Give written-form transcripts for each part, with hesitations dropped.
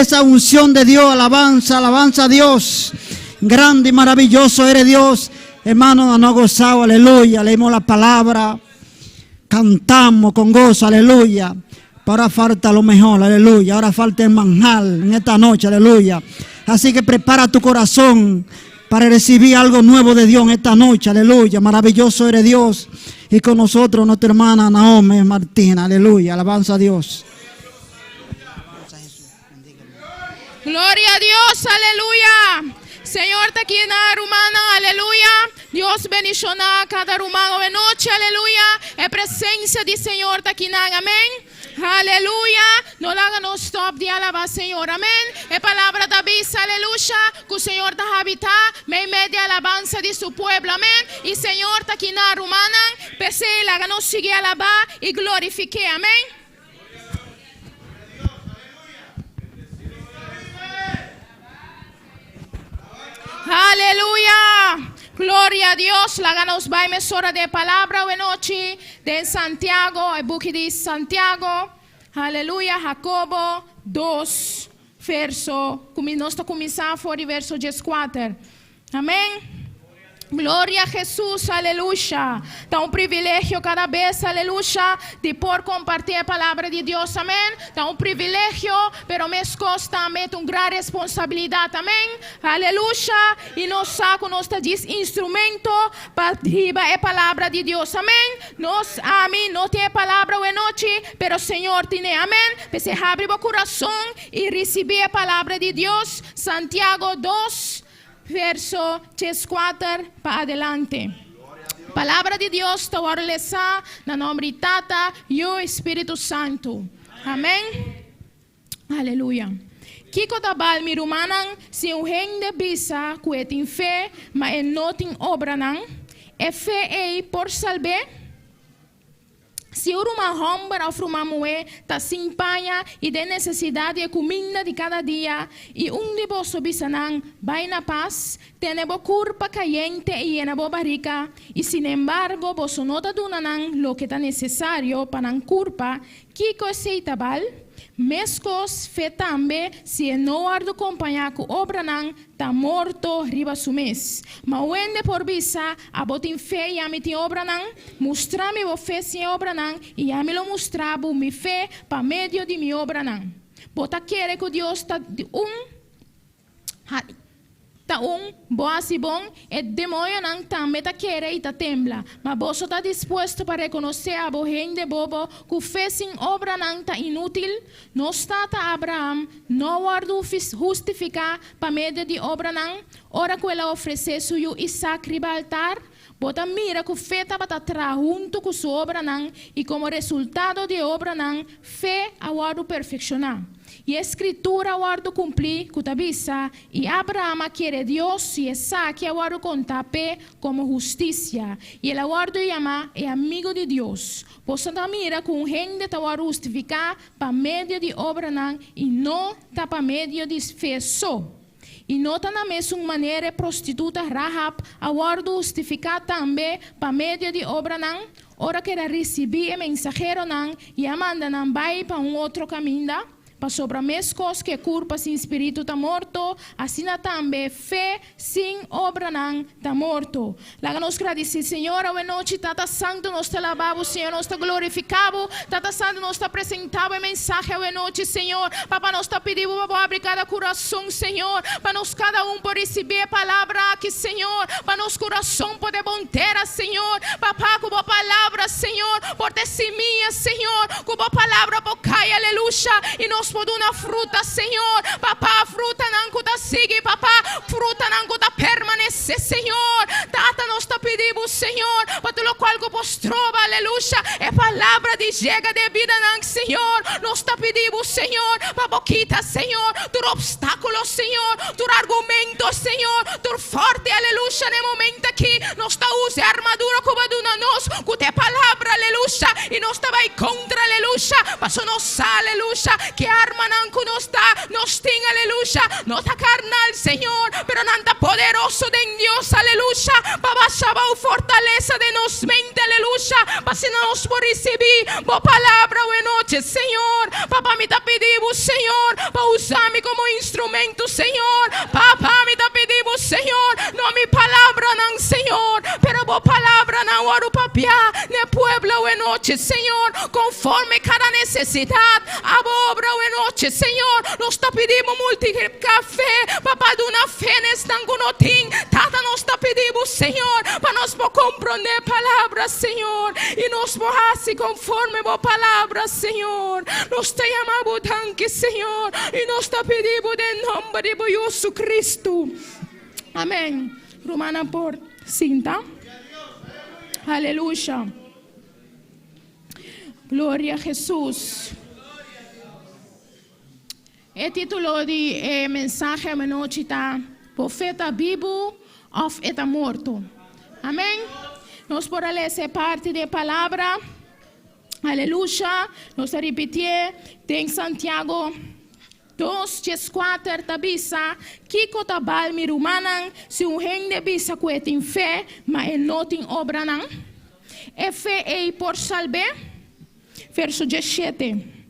Esa unción de Dios, alabanza, alabanza a Dios. Grande y maravilloso eres Dios. Hermano, nos ha gozado, aleluya. Leímos la palabra, cantamos con gozo, aleluya. Ahora falta lo mejor, aleluya. Ahora falta el manjar en esta noche, aleluya. Así que prepara tu corazón para recibir algo nuevo de Dios en esta noche, aleluya. Maravilloso eres Dios. Y con nosotros nuestra hermana Naomi Martina, aleluya. Alabanza a Dios. Gloria na Dios, aleluya. Señor ta aki na ruman, aleluya. Dios bendishoná kada ruman awe nochi, aleluya. E presensia di Señor ta aki na, amèn. Aleluya. No laga nos stòp di alabá Señor, amèn. E palabra ta bisa, aleluya, ku Señor ta habitá meimei di alabansa di su pueblo, amèn. I Señor ta aki na ruman, p'esei laga nos sigui alabá i glorifiká, amèn. Aleluya! Gloria na Dios. Laga nos bai mesora den palabra awe nochi di Santiago, e buki di Santiago. Aleluya. Jacobo 2, verso, nos ta kuminsá for di verso 14. Amèn. Gloria na Hesus, aleluya. Ta un privilegio kada bes, aleluya, di por kompartí e palabra di Dios, amèn. Ta un privilegio, pero meskos tambe un gran responsabilidat, amèn. Aleluya. I nos sa ku nos ta instrumento pa hiba e palabra di Dios, amèn. Nos, ami, no tin e palabra awe nochi, pero Señor tin, amèn. P'esei habri bo kurason i risibí e palabra di Dios. Santiago 2, verso 4 pa adelante. Palabra di Dios, ta lesá na nòmber di Tata i Spiritu Santu. Amèn. Aleluya. Kiko ta bal mi rumannan si un hende bisa ku e tin fe, ma e no tin obranan, e fe ei por salb'é? Si un ruman hòmber òf ruman muhé ta sin paña i den nesesidat di kuminda di kada dia, i un di boso bisa nan bai na pas, tene bo kurpa kayente i yena bo barika, i sin embargo boso no ta duna nan loke ta nesesario pa nan kurpa, kiko esei ta bal? Meskos fe tambe, si e no wòrdu kompañá ku obranan, ta morto riba su mes. Ma un hende por bisa, abo tin fe i ami tin obranan, mustra mi bo fe sin obranan, i ami lo mustra bo mi fe pa medio di mi obranan. Bo ta kere ku Dios ta un, ta un, bo a hasi bon, e demoñonan tambe ta kere i ta tembla. Ma boso ta dispuesto pa rekonosé abo hende bobo ku fe sin obranan ta inútil? Nos tata Abraham no a wòrdu hustifiká pa medio di obranan, ora ku el a ofresé su yu Isaac riba altar? Bo ta mira ku fe tabata traha huntu ku su obranan i komo resultado di e obranan, fe a wòrdu perfekshoná. I e skritura a wòrdu kumplí ku ta bisa, I Abraham a kere Dios i esaki a wòrdu kontá p'e komo hustisia, i el a wòrdu yamá e amigu di Dios. Boso ta mira ku un hende ta wòrdu hustifiká pa medio di obranan i no ta pa medio di fe so. I no ta na mesun manera e prostituta Rahab a wòrdu hustifiká tambe pa medio di obranan, ora ku el a risibí e mensaheronan i a manda nan bai pa un otro kaminda? Pasobra meskos ku e kurpa sin spiritu ta morto, asina tambe fe sin obranan ta morto. Laga nos gradisí Señor awe nochi, Tata Santu, nos ta alabá bo, Señor, nos ta glorifiká bo. Tata Santu, nos ta presentá bo e mensahe awe nochi, Señor. Papa, nos ta pidi bo pa bo habri kada kurason, Señor, pa nos kada un por risibí e palabra aki, Señor, pa nos kurason por ta bon tera, Señor. Papa, ku bo palabra, Señor, por ta simia, Señor, ku bo palabra por kai, aleluya, i nos por duna fruta, Señor. Papa, frutanan ku ta sigui, Papa, frutanan ku ta permanesé, Señor. Tata, nos ta pidi bo, Señor, pa tur lokual ku por stroba, aleluya, e palabra di yega den bidanan, Señor. Nos ta pidi bo, Señor, pa bo kita, Señor, tur opstákulo, Señor, tur argumento, Señor, tur fòrti, aleluya, na e momento aki, nos ta usa e armadura ku bo a duna nos, ku ta e palabra, aleluya, i nos ta bai kontra, aleluya, pasobra nos sa, aleluya, ku e armanan ku nos ta, nos tin, aleluya, no ta karnal, Señor, pero nan ta poderoso den Dios, aleluya, pa. Basha abou fortalesa den nos mente, aleluya, pa asina nos por risibí Bo palabra awe nochi, Señor. Papa, mi ta pidi Bo, Señor, pa usa mi komo instrumento, Señor. Papa, mi ta pidi Bo, Señor, no mi palabranan, Señor, pero Bo palabranan wòrdu papiá n'e pueblo awe nochi, Señor, konforme kada nesesidat. Abo obra awe nochi, Señor. Nos ta pidi Bo multipliká fe, Papa, duna fe na esnan ku no tin. Tata, nos ta pidi Bo, Señor, pa nos por komprondé palabra, Señor, i nos por hasi konforme Bo palabra, Señor. Nos ta yama Bo danki, Señor, i nos ta pidi Bo den nòmber di Bo Yu Jesucristo. Amèn. Rumannan por sinta. Aleluya. Gloria Jesus. E título di e mensahe anochi ta Bo fe ta bibu òf e ta morto? Amèn. Nos por a lesa e parti di e palabra. Aleluya. Nos ta ripitié den Santiago 2, 14 ta bisa, Kiko ta bal, mi rumannan, si un hende bisa ku e tin fe, ma e no tin obranan? E fe ei por salb'é? Verso 17.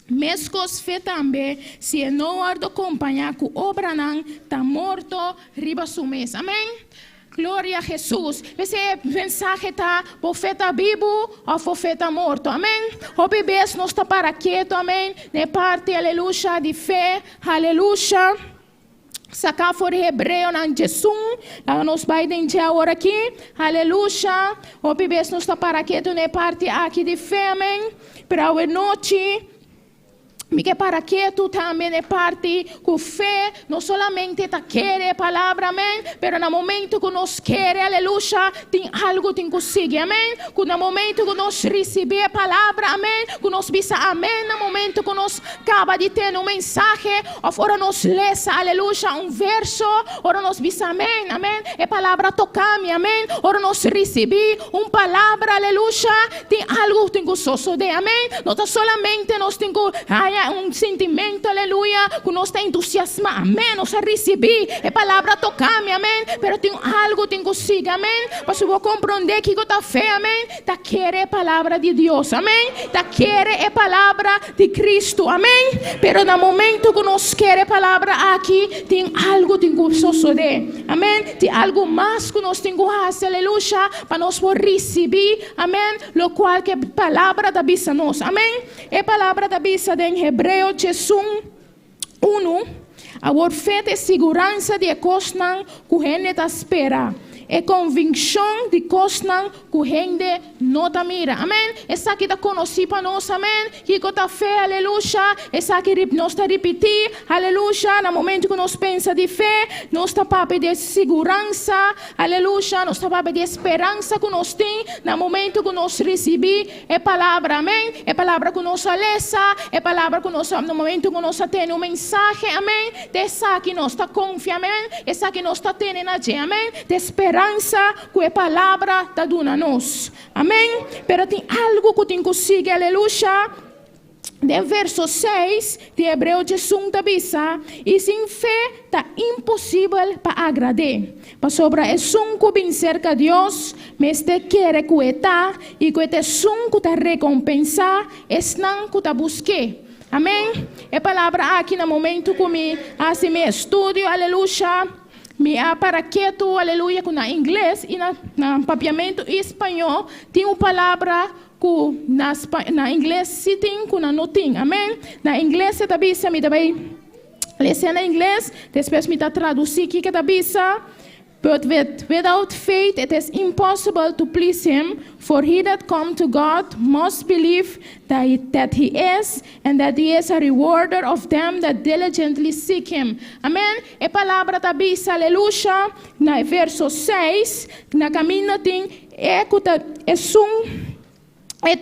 Meskos fe tambe, si e no wòrdu kompañá ku obranan, ta morto riba su mes. Amèn. Gloria Hesus. P'esei e mensahe ta, Bo fe ta bibu òf bo fe ta morto. Amèn. Hopi bes nos ta para ketu, amèn, na e parti, aleluya, di fe. Aleluya. Saká for di Hebreonan 11. Laga nos bai den dje awor aki. Aleluya. Hopi bes nos ta para ketu na e parti aki di fe, amèn. Pero awe nochi mi ke para ketu tambe na e parti ku fe no solamente ta kere e palabra, amèn, pero na momento ku nos kere, aleluya, tin algu tin ku sigui, amèn. Ku na momento ku nos risibí e palabra, amèn, ku nos bisa amèn na momento ku nos kaba di tene un mensahe, Of ora nos lesa, aleluya, un verso, ora nos bisa amén, amén, e palabra toca mi, amén. Ora nos ricibi un palabra, aleluya, tin algo tin cu sosode, amén. No ta solamente nos tin cu haya un sintimento, aleluya, cu nos ta entusiasma, amén, nos a ricibi, e palabra toca mi, amén, pero tin algo tin cu sigui, amén. Pasobra bo comprende kico ta fe, amén, ta kere e palabra di Dios, amén, ta kere e palabra di Cristo, amén. Pero na momento cu nos kere e palabra aki, tin algo tin cu sosode, amén. Tin algo mas cu nos tin cu haci, aleluya, pa nos por ricibi, amén, locual cu e palabra ta bisa nos, amén. E palabra ta bisa den Hebreo 11:1, Awor fe ta e siguransa di e cosnan cu hende ta spera, e convinccion di cosnan Ku hende no ta mira. Amen. Esaki ta konosí pa nos. Amen. Kiko ta fe? Aleluya. Esaki rip nos ta ripití. Aleluya. Na momento ku nos pensa di fe, nos ta papia di e siguransa. Aleluya. Nos ta papia di e speransa ku nos tin na momento ku nos risibí e palabra. Amen. E palabra ku nos a lesa, e palabra ku nos a, na momento ku nos a tene un mensahe. Amen. Ta esaki nos ta konfia. Amen. Esaki nos ta tene na dje. Amen. Ta e speransa Ku e palabra ta duna nos. Amen. Pero tin algu ku tin ku sigui, aleluya. Den verso 6 di Hebreo 11 ta bisa, I sin fe ta imposibel pa agrad'é, pasobra esun ku bin serka Dios mester kere ku e ta, i ku e ta esun ku ta rekompensá esnan ku ta busk'é. Amen. E palabra aki na momentu ku mi hasi mi estudio, aleluya. Mi a para ketu, aleluya, ku na ingles i na na papiamentu i spañó tin un palabra ku na na ingles si tin ku na no tin. Amen. Na ingles e ta bisa, mi ta bai lesa na ingles, despues mi ta tradusí kiko e ta bisa, But with without faith it is impossible to please him, for he that come to God must believe that he that he is, and that he is a rewarder of them that diligently seek him. Amen. E palabra ta bisa, aleluya, na e verso 6, na kaminda tin e ku ta esun e.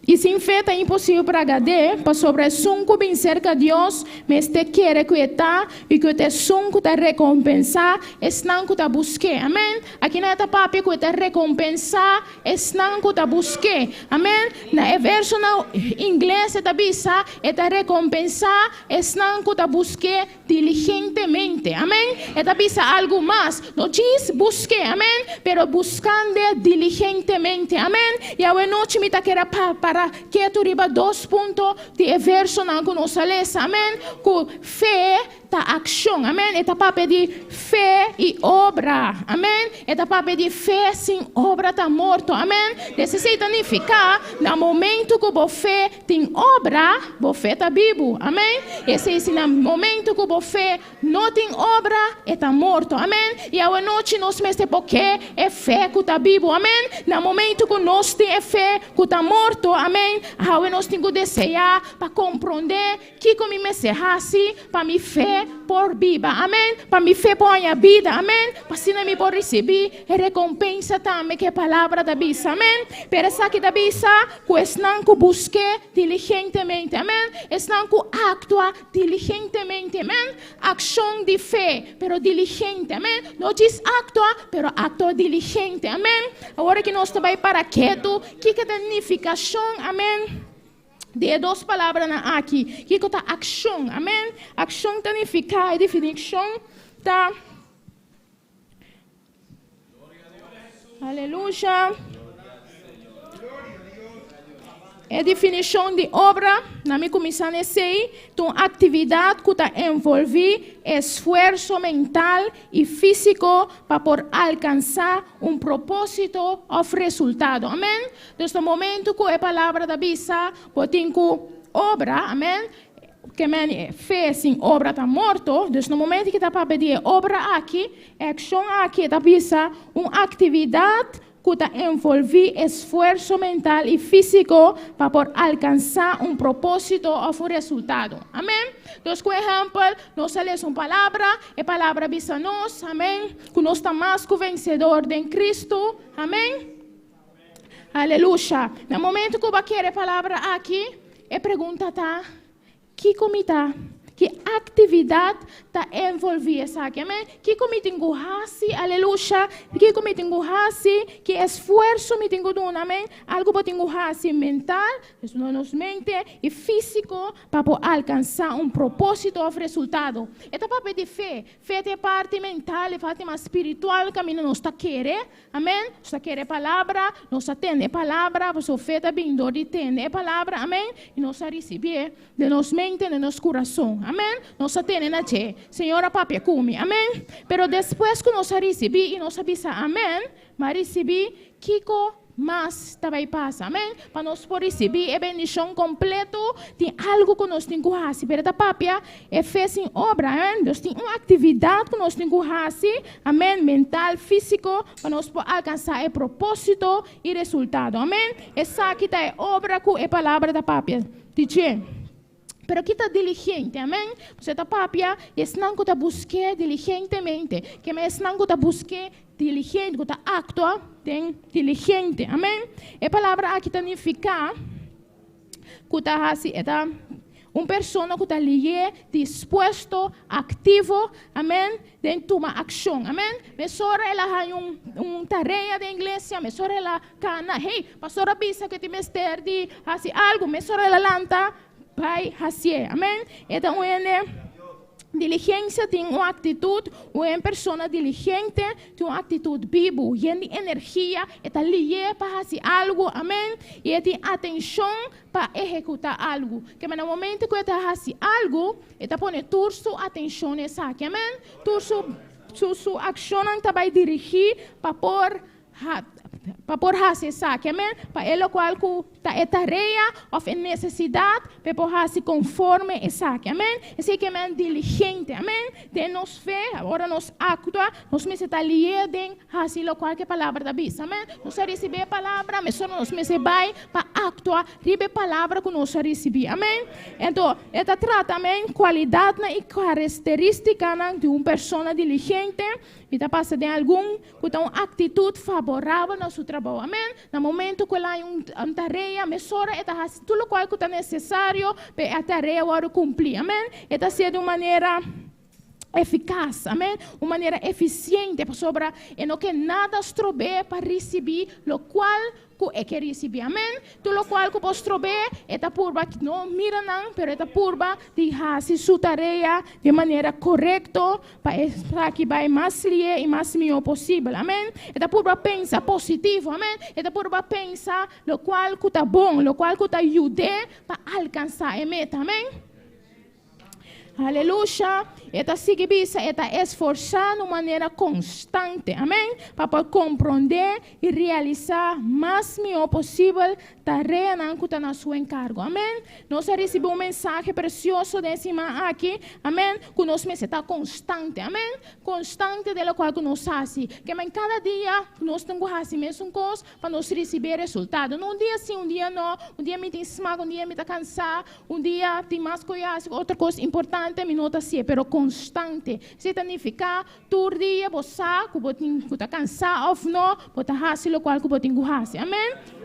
I sin fe ta imposibel pa agrad'é, pasobra esun ku bin serka Dios mester kere ku e ta i ku e ta esun ku ta rekompensá esnan ku ta busk'é. Amèn. Akinan e ta papia ku e ta rekompensá esnan ku ta busk'é. Amèn. Na e versonan ingles e ta bisa e ta rekompensá esnan ku ta busk'é Diligentemente. Amèn. E ta bisa algu mas. No djis busk'é, amèn, pero buskand'é diligentemente. Amèn. I awe nochi mi ta kere pa para ketu riba dos punto di e versonan ku nos a lesa. Amèn. Ku fe ta akshon. Amèn. E ta papia di fe i obra. Amèn. E ta papia di fe sin obra ta morto. Amèn. Des esei ta nifiká na momentu ku bo fe Tin obra, bo fe ta bibu. Amen. Esei si na momento ku bo fe no tin obra, e ta morto. Amen. I awanochi nos mester por ke e fe ku ta bibu. Amen. Na momento ku nos tin e fe ku ta morto, amen, awe nos tin ku deseá pa komprondé kiko mi mester hasi pa mi fe por biba. Amen. Pa mi fe por haña bida. Amen. Pa asina mi por risibí e rekompensa tambe ku e palabra ta bisa. Amen. Pero esaki ta bisa Ku esnan ku busk'é diligentemente. Amèn. Esnan ku aktua diligentemente. Amèn. Akshon di fe, pero diligente. Amèn. No djis aktua, pero aktua diligente. Amèn. Awor aki nos ta bai para ketu kiko ta nifikashon, amèn, di e dos palabranan aki. Kiko ta akshon? Amèn. Akshon ta nifiká, e definishon ta. Aleluya. E definishon di obra, na mi kuminsá na esei, ta un aktividat ku ta envolví esfuerso mental i físiko pa por alkansá un propósito òf resultado. Amèn. Dus na momentu ku e palabra ta bisa bo tin ku obra, amèn, Ke men e fe sin obra ta morto, dus na momento ki ta papia di e obra aki, e akshon aki e ta bisa un aktividat ku ta envolví esfuerso mental i físiko pa por alkansá un propósito òf un resultado. Amèn. Dus ku ehèmpel, nos a lesa un palabra, e palabra bisa nos, amèn, ku nos ta mas ku vensedor den Kristu. Amèn. Aleluya! Na momento ku bo a kere e palabra aki, e pregunta ta, Kiko mi ta? Ki aktividat ta envolví esaki? Amèn. Kiko mi tin ku hasi? Aleluya! Kiko mi tin ku hasi? Ki esfuerso mi tin ku duna? Amèn. Algu bo tin ku hasi mental, nos nos mente, i físiko pa por alkansá un propósito òf resultado. E ta papia di fe. Fe ta e parti mental, e parti mas spiritual kaminda nos ta kere. Amen. Nos ta kere e palabra, nos ta tende e palabra, pasobra fe ta bin dor di tende e palabra, amen, i nos ta risibié den nos mente, den nos kurason, amen. Nos ta tene na dje, Señor a papia ku mi, amen. Pero despues ku nos a risibí i nos a bisa amen, mi a risibí, kiko mas ta bai pasa. Amèn. Pa nos por risibí e bendishon kompleto, tin algu ku nos tin ku hasi. Pero e ta papia e fe sin obra. Amèn. Nos tin un aktividat ku nos tin ku hasi, amèn, mental, físiko, pa nos por alkansá e propósito i resultado. Amèn. Esaki ta e obra ku e palabra ta papia di dje. Pero ki ta diligente? Amèn. Pasobra e ta papia di esnan ku ta busk'é diligentemente. Keme esnan ku ta busk'é diligente, ku ta aktua den diligente. Amèn. E palabra aki ta nifiká ku ta hasi, e ta un persona ku ta lié, dispuesto, aktivo, amèn, den tuma akshon. Amèn. Mesora el a haña un un tarea den iglesia, mesora el a kana, hey, pastor a bisa ku e tin mester di hasi algu, mesora el a lanta bai hasié. Amèn. E ta un hende diligensia tin un aktitut, un persona diligente tin un aktitut bibu, yen di energia, e ta lié pa hasi algu, amèn, i e tin atenshon pa ehekutá algu. Ke na momento ku e ta hasi algu, e ta pone tur su atenshon na esaki, amèn. Tur su su su akshonnan ta bai dirigí pa por Pa por hasi esaki, amen, pa e lokual ku ta e tarea òf e nesesidat pa e por hasi konforme esaki, amen. Esei ke men diligente, amen, den nos fe, ora nos aktua, nos mester ta lié den hasi lokual ku e palabra ta bisa, amen. Nos a risibí e palabra, mesora nos mester bai pa. aktua riba e palabra ku nos a risibí. Amèn? Anto, e ta trata, amèn, kualidatnan i karakterístikanan di un persona diligente. Mi ta pasa den algun ku ta un aktitut faborabel na su trabou. Amèn? Na momento ku el haña un tarea, mesora e ta hasi tur lokual ku ta nesesario pa e tarea wòrdu kumplí. Amèn? E ta hasié di un manera efikas, amèn, un manera efisiente, pasobra e no ke nada strob'é pa risibí lokual ku e ke risibí. Amèn. Tur lokual ku por strob'é, e ta purba no mira nan, pero e ta purba di hasi su tarea di e manera korekto pa esaki bai mas lié i mas mihó posibel. Amèn. E ta purba pensa positivo. Amèn. E ta purba pensa lokual ku ta bon, lokual ku ta yud'é pa alkansá e meta. Amèn. Aleluya! E ta sigui bisa, e ta esforsá na un manera konstante, amèn, pa por komprondé i realisá mas mihó posibel tareanan ku ta na su enkargo, amèn. Nos a risibí un mensahe presioso den e siman aki, amèn, ku nos mester ta konstante, amèn, konstante den lokual ku nos hasi. Kemèn kada dia nos tin ku hasi mesun kos pa nos risibí e resultado. No un dia sí, un dia no, un dia mi tin smak, un dia mi ta kansá, Un dia tin mas ku hasi otro kos importante mi no ta hasié, pero konstante. Esei ta nifiká tur dia bo sa ku bo tin ku ta kansá òf no, bo ta hasi lokual ku bo tin ku hasi. Amèn.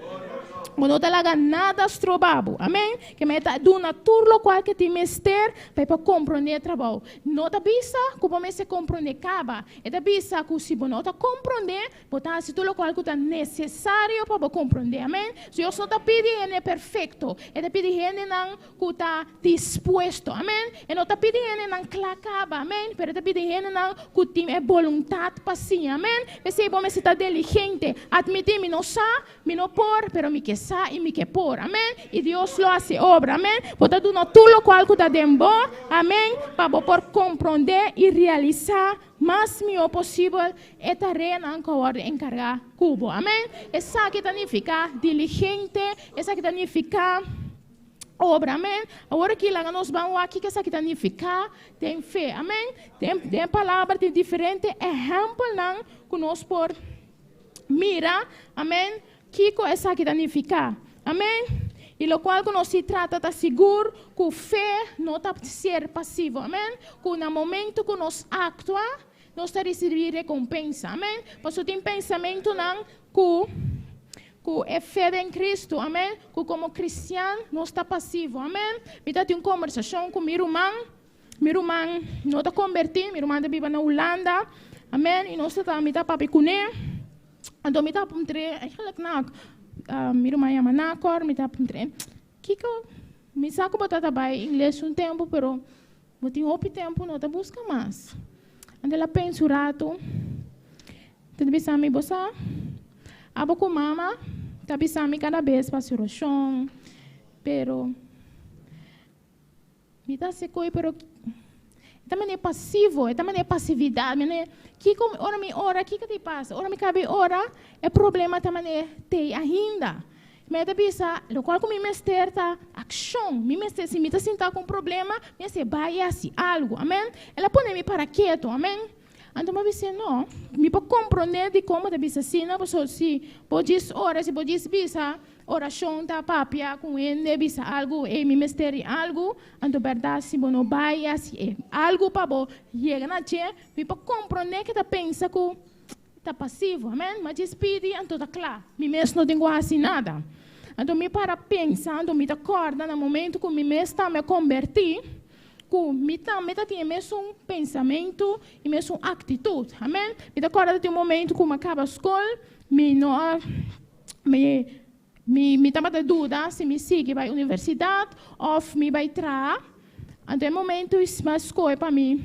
Bo no ta laga nada stroba bo. Amèn. Ke mei ta duna tur lokual ke tin mester pa e por komprondé e trabou. No ta bisa ku bo mester komprondé kaba. E ta bisa ku si bo no ta komprondé, Bo ta hasi tur lokual ku ta nesesario pa bo komprondé. Amèn. Dios no ta pidi hende perfekto. E ta pidi hendenan ku ta dispuesto. Amèn. E no ta pidi hendenan kla kaba. Amèn. Pero e ta pidi hendenan ku tin e boluntat pa siña. Amèn. P'esei bo mester ta diligente. Atmití, Mi no sa, mi no por, pero mi ke sa i mi ke por. Amèn. I Dios lo hasi e obra. Amèn. Bo ta duna tur lokual ku ta den bo. Amèn. Pa bo por komprondé i realisá Mas mihó posibel e tareanan ku a wòrdu enkargá ku bo. Amèn. Esaki ta nifiká diligente, esaki ta nifiká obra. Amèn. Awor aki laga nos ban wak kiko esaki ta nifiká den fe. Amèn. Den den e palabra tin diferente ehèmpelnan ku nos por mira. Amèn. Kiko esaki ta nifiká? Amèn. I lokual ku nos si trata ta sigur ku fe no ta ser pasivo. Amèn. Ku na momentu ku nos aktua, nos ta risibí rekompensa. Amèn. Pasobra tin pensamentunan ku ku e fe den Kristu, amèn, ku komo kristian nos ta pasivo. Amèn. Mi ta tin un kombersashon ku mi ruman. Mi ruman no ta kombertí, mi ruman ta biba na Hulanda. Amèn. I nos ta ta mi ta papia kuné. Anto mi ta puntr'é, eigenlijk na, mi ruman yama Nakor, mi ta puntr'é, Kiko, mi sa ku bo ta ta bai ingles un tempu, pero bo tin hopi tempu no ta buska mas. Anto el a pensa un ratu, ta bisa mi, Bo sa, abo ku mama ta bisa mi kada bes pa hasi orashon, pero. Mi ta hasi koe pero e ta manera pasivo, e ta manera pasividad, manera kiko ora mi ora kiko ta pasa, ora mi kabe ora e problema ta manera tei ainda. Mi ta bisa lokual ku mi mester ta akshon, mi mester si mi ta sinta ku un problema mi mester bai i hasi algu, amen. El a pone mi para ketu, amen. Anto mi a bis'é no, mi por komprondé dikon bo ta bisa asina, pasobra si bo djis ora, si bo djis bisa Orashon ta papia ku hende, bisa algu, ey mi mester di algu, anto bèrdat si bo no bai hasi e algu pa bo yega na dje, mi por komprondé ke ta pensa ku ta pasivo, amen, ma djis pidi anto ta kla, mi mes no tin ku hasi nada. Anto mi para pensa, anto mi ta kòrda na momentu ku mi mes tambe a kombertí, ku mi tambe ta tin e mesun pensamentu i mesun aktitut, amen. Mi ta kòrda ta tin un momentu ku mi a kaba skol, mi no a. Mi mi mi tabata duda si mi sigui bai universidat òf mi bai traha. Anto e momentu mi a skohe pa mi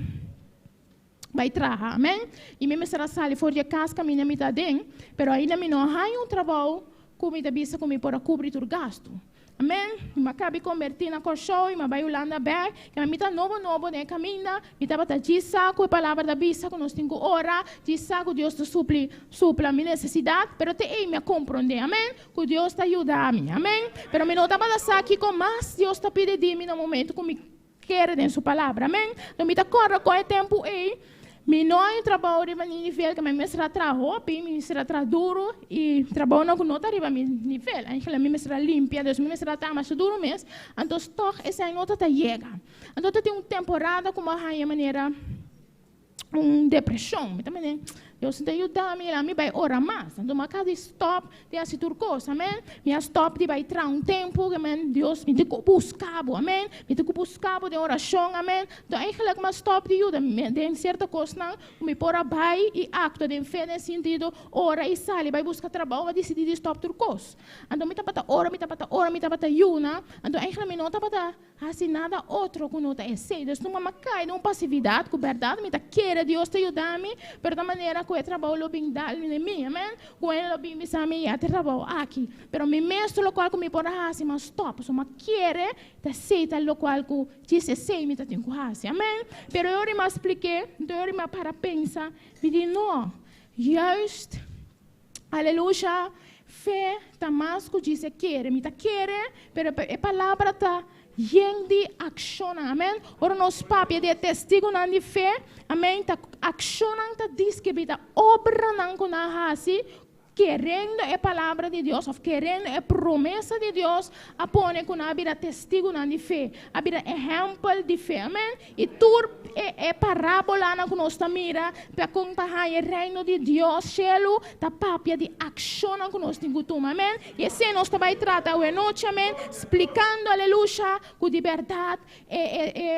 bai traha, amèn. I mi mester a sali for di e kas kaminda mi ta aden, pero ainda mi no a haña un trabou ku mi ta bisa ku mi por a kubri tur gastu. Amen. Mi a kabi kombertí na Kòrsou i mi a bai Hulanda bèk. Kende mi ta nobo nobo den e kaminda, mi tabata djis sa ku e palabra ta bisa ku nos tin ku ora, djis sa ku Dios ta supli supla mi nesesidat, pero te ei mi a komprondé, amen, ku Dios ta yuda mi. Amen. Pero mi no tabata sa kiko mas Dios ta pidi di mi na momentu ku mi kere den su palabra. Amen. Anto mi ta kòrda kon e tempu ei. Mi no a haña trabou riba mi nivel, ke mi mester a traha hopi, mi mester a traha duru i trabounan ku no ta riba mi nivel. Eigenlijk mi mester a limpia, dus mi mester a traha masha duru mes, anto tòg esei no ta ta yega. Anto ta tin un temporada ku mi a haña manera un depreshon. Mi ta mende, Dios no ta yuda mi, laga mi bai ora mas. Anto mi a kaba di stòp di hasi tur kos, amen. Mi a stòp di bai traha un tempu, amen. Dios, mi tin ku buska bo, amen. Mi tin ku buska bo den orashon, amen. Anto eigenlijk mi a stòp di yuda den sierto kosnan ku mi por a bai i aktua den fe den sintido ora i sali bai buska trabou, mi a disidí di stòp tur kos. Anto mi tabata ora, mi tabata ora, mi tabata yuna, anto eigenlijk mi no tabata Hasi nada otro ku no ta esei. Dus numa m'a kai den un pasividat ku bèrdat mi ta kere Dios ta yuda mi, pero ta manera ku e trabou lo bin dal den mi, amen, ku e lo bin bisa mi ya te trabou aki. Pero mi mes tur lokual ku mi por a hasi m'a stòp, pasobra m'a kere ta esei ta lokual ku djis esei mi ta tin ku hasi, amen. Pero e ora mi a splik'é, anto e ora mi a para pensa, mi di no, juist. Aleluya! Fe ta mas ku djis e kere. Mi ta kere, pero e palabra ta yen di akshonnan. Amen. Ora nos papia di e testigunan di fe, amen, ta akshonnan ta deskribí, ta obranan ku nan a hasi kerendo e palabra di Dios òf kerendo e promesa di Dios a pone ku nan a bira testigunan di fe, a bira ehèmpel di fe. Amen. I tur e parábolanan ku nos ta mira pa kon pa haña e Reino di Dios, shelu, ta papia di akshonnan ku nos tin ku tuma. Amèn. I esei nos ta bai trata awe nochi, amèn, splikando, alelusha, ku di bèrdat e e e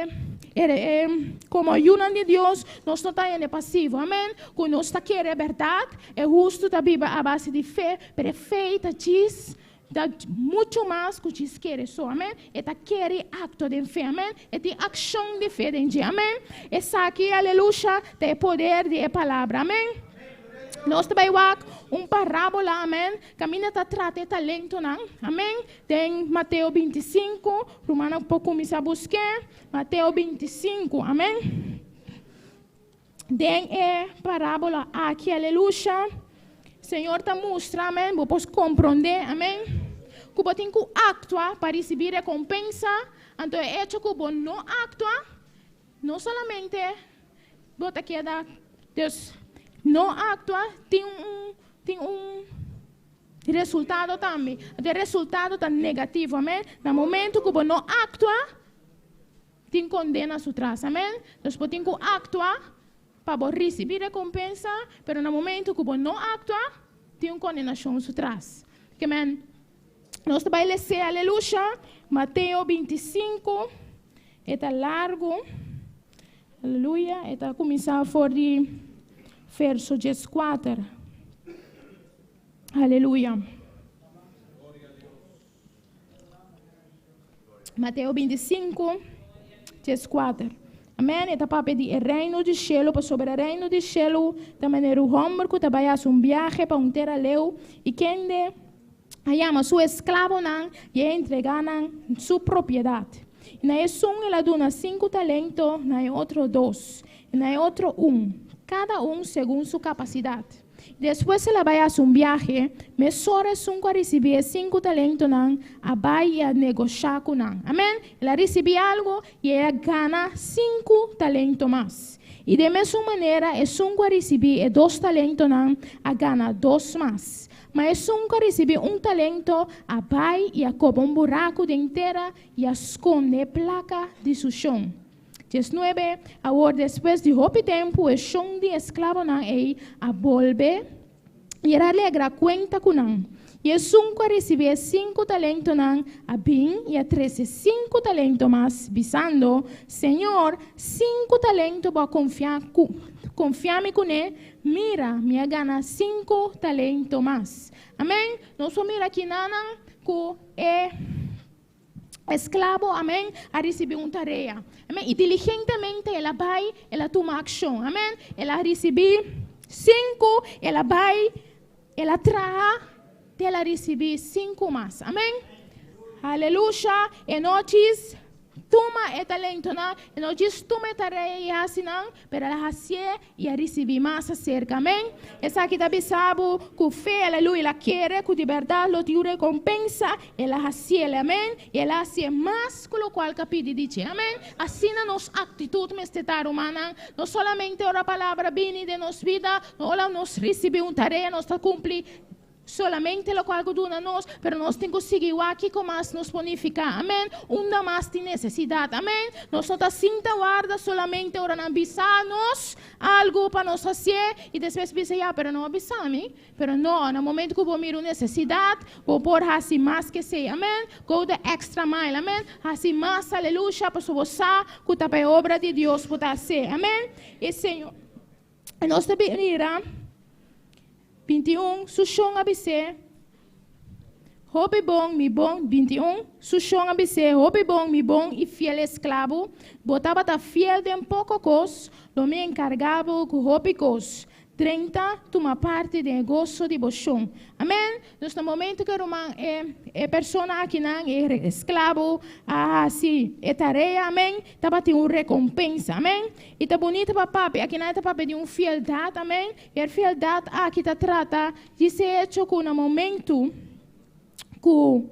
e e komo yunan di Dios nos no ta hende pasivo, amèn, ku nos ta kere e bèrdat, e hustu ta biba a base di fe, pero e fe ta djis Ta muchu mas ku djis kere so, amen. E ta kere i aktua den fe, amen. E tin akshon di fe den dje, amen. Esaki, alelusha, ta e poder di e palabra, amen. Nos ta bai wak un parábola, amen, kaminda ta trata e talentonan, amen, den Mateo 25, rumannan por kuminsá busk'é, Mateo 25, amen. Den e parábola aki, aleluya, Señor ta mustra, amén, bo por komprondé, amén, ku bo tin ku aktua pa risibí rekompensa, anto e echo ku bo no aktua, no solamente bo ta keda, dus, no aktua tin un, tin un resultado tambe, anto e resultado ta negativo, amén, na momento ku bo no aktua, Tin kondena su tras, amen. Nos por tin ku aktua pa bo risibí rekompensa, pero na momentu ku bo no aktua, tin un kondenashon su tras. Ke men, nos ta bai les'é, alelusha, Mateo 25, e ta largu, aleluya, e ta kuminsá for di verso 14. Aleluya. Mateo 25, 14. Amen. E ta papia di e reino di shelu, pasobra e reino di shelu ta manera un hòmber ku ta bai hasi un biahe pa un tera leu, i kende a yama su esklabonan i a entregá nan su propiedat. I na esun el a duna sinku talento, na e otro dos, i na e otro un, kada un segun su kapasidat. Despues el a bai hasi un biahe, mesora esun ku a risibí e sinku talentonan a bai i a negoshá ku nan. Amèn. El a risibí algu i el a gana sinku talento mas. I den mesun manera esun ku a risibí e dos talentonan a gana dos mas. Ma esun ku a risibí un talento a bai i a koba un buraku den tera i a skonde e plaka di su shon. 19, Awor despues di hopi tempu e shon di esklabonan ei a bolbe i el a alegra kuenta ku nan. I esun ku a risibí e sinku talentonan a bin i a trese sinku talento mas, bisando, Señor, sinku talento bo a konfia ku konfia mi kuné, mira, mi a gana sinku talento mas. Amèn. Nos por mira kinanan ku e. Esklabo, amén, a risibí un tarea. Amén. I diligentemente el a bai, el a tuma akshon. Amén. El a risibí sinku, el a bai, el a traha te el a risibí sinku mas. Amén. Aleluya. E nochis. Tuma e talentonan, e no djis tuma e tarea i hasi nan, pero el a hasié i a risibí mas aserka. Amén. Esaki ta bisa bo ku fe, aleluya, el a kere ku di bèrdat lo tin un rekompensa, el a hasiel, amén, i el a hasié mas ku lokual ku a pidi di dje. Amén. Asina nos aktitut mester ta, rumannan, no solamente ora palabra bini den nos bida, no ora nos risibí un tarea nos ta kumpli Solamente locual cu duna nos, pero nos tin cu sigui wak kico mas nos por nifica. Amen. Unda mas tin necesidad. Amen. Nos no ta sinta warda solamente ora nan bisa nos algo pa nos hacié y despues bisa ya, pero no a bisa mi. Pero no, na momento cu bo mira un necesidad, bo por haci mas cu esey. Amen. Go the extra mile. Amen. Haci mas, aleluya, pasobra bo sa cu ta pa e obra di Dios bo ta hacié. Amen. E Señor. I nos ta bin mira 21, su shon a bis'é, Hopi bon, mi bon, 21, su shon a bis'é, Hopi bon, mi bon i fiel esklabu, bo tabata fiel den poko kos, lo mi enkargá bo ku hopi kos. 30, tuma parti den e goso di bo shon. Amèn. Nos na momento ku e ruman, e e persona akinan, e esklabu a hasi e tarea, amèn, tabatin un rekompensa. Amèn. I ta bunita pa papia, akinan e ta papia di un fieldat, amèn. I e fieldat aki ta trata di se echo ku na momentu ku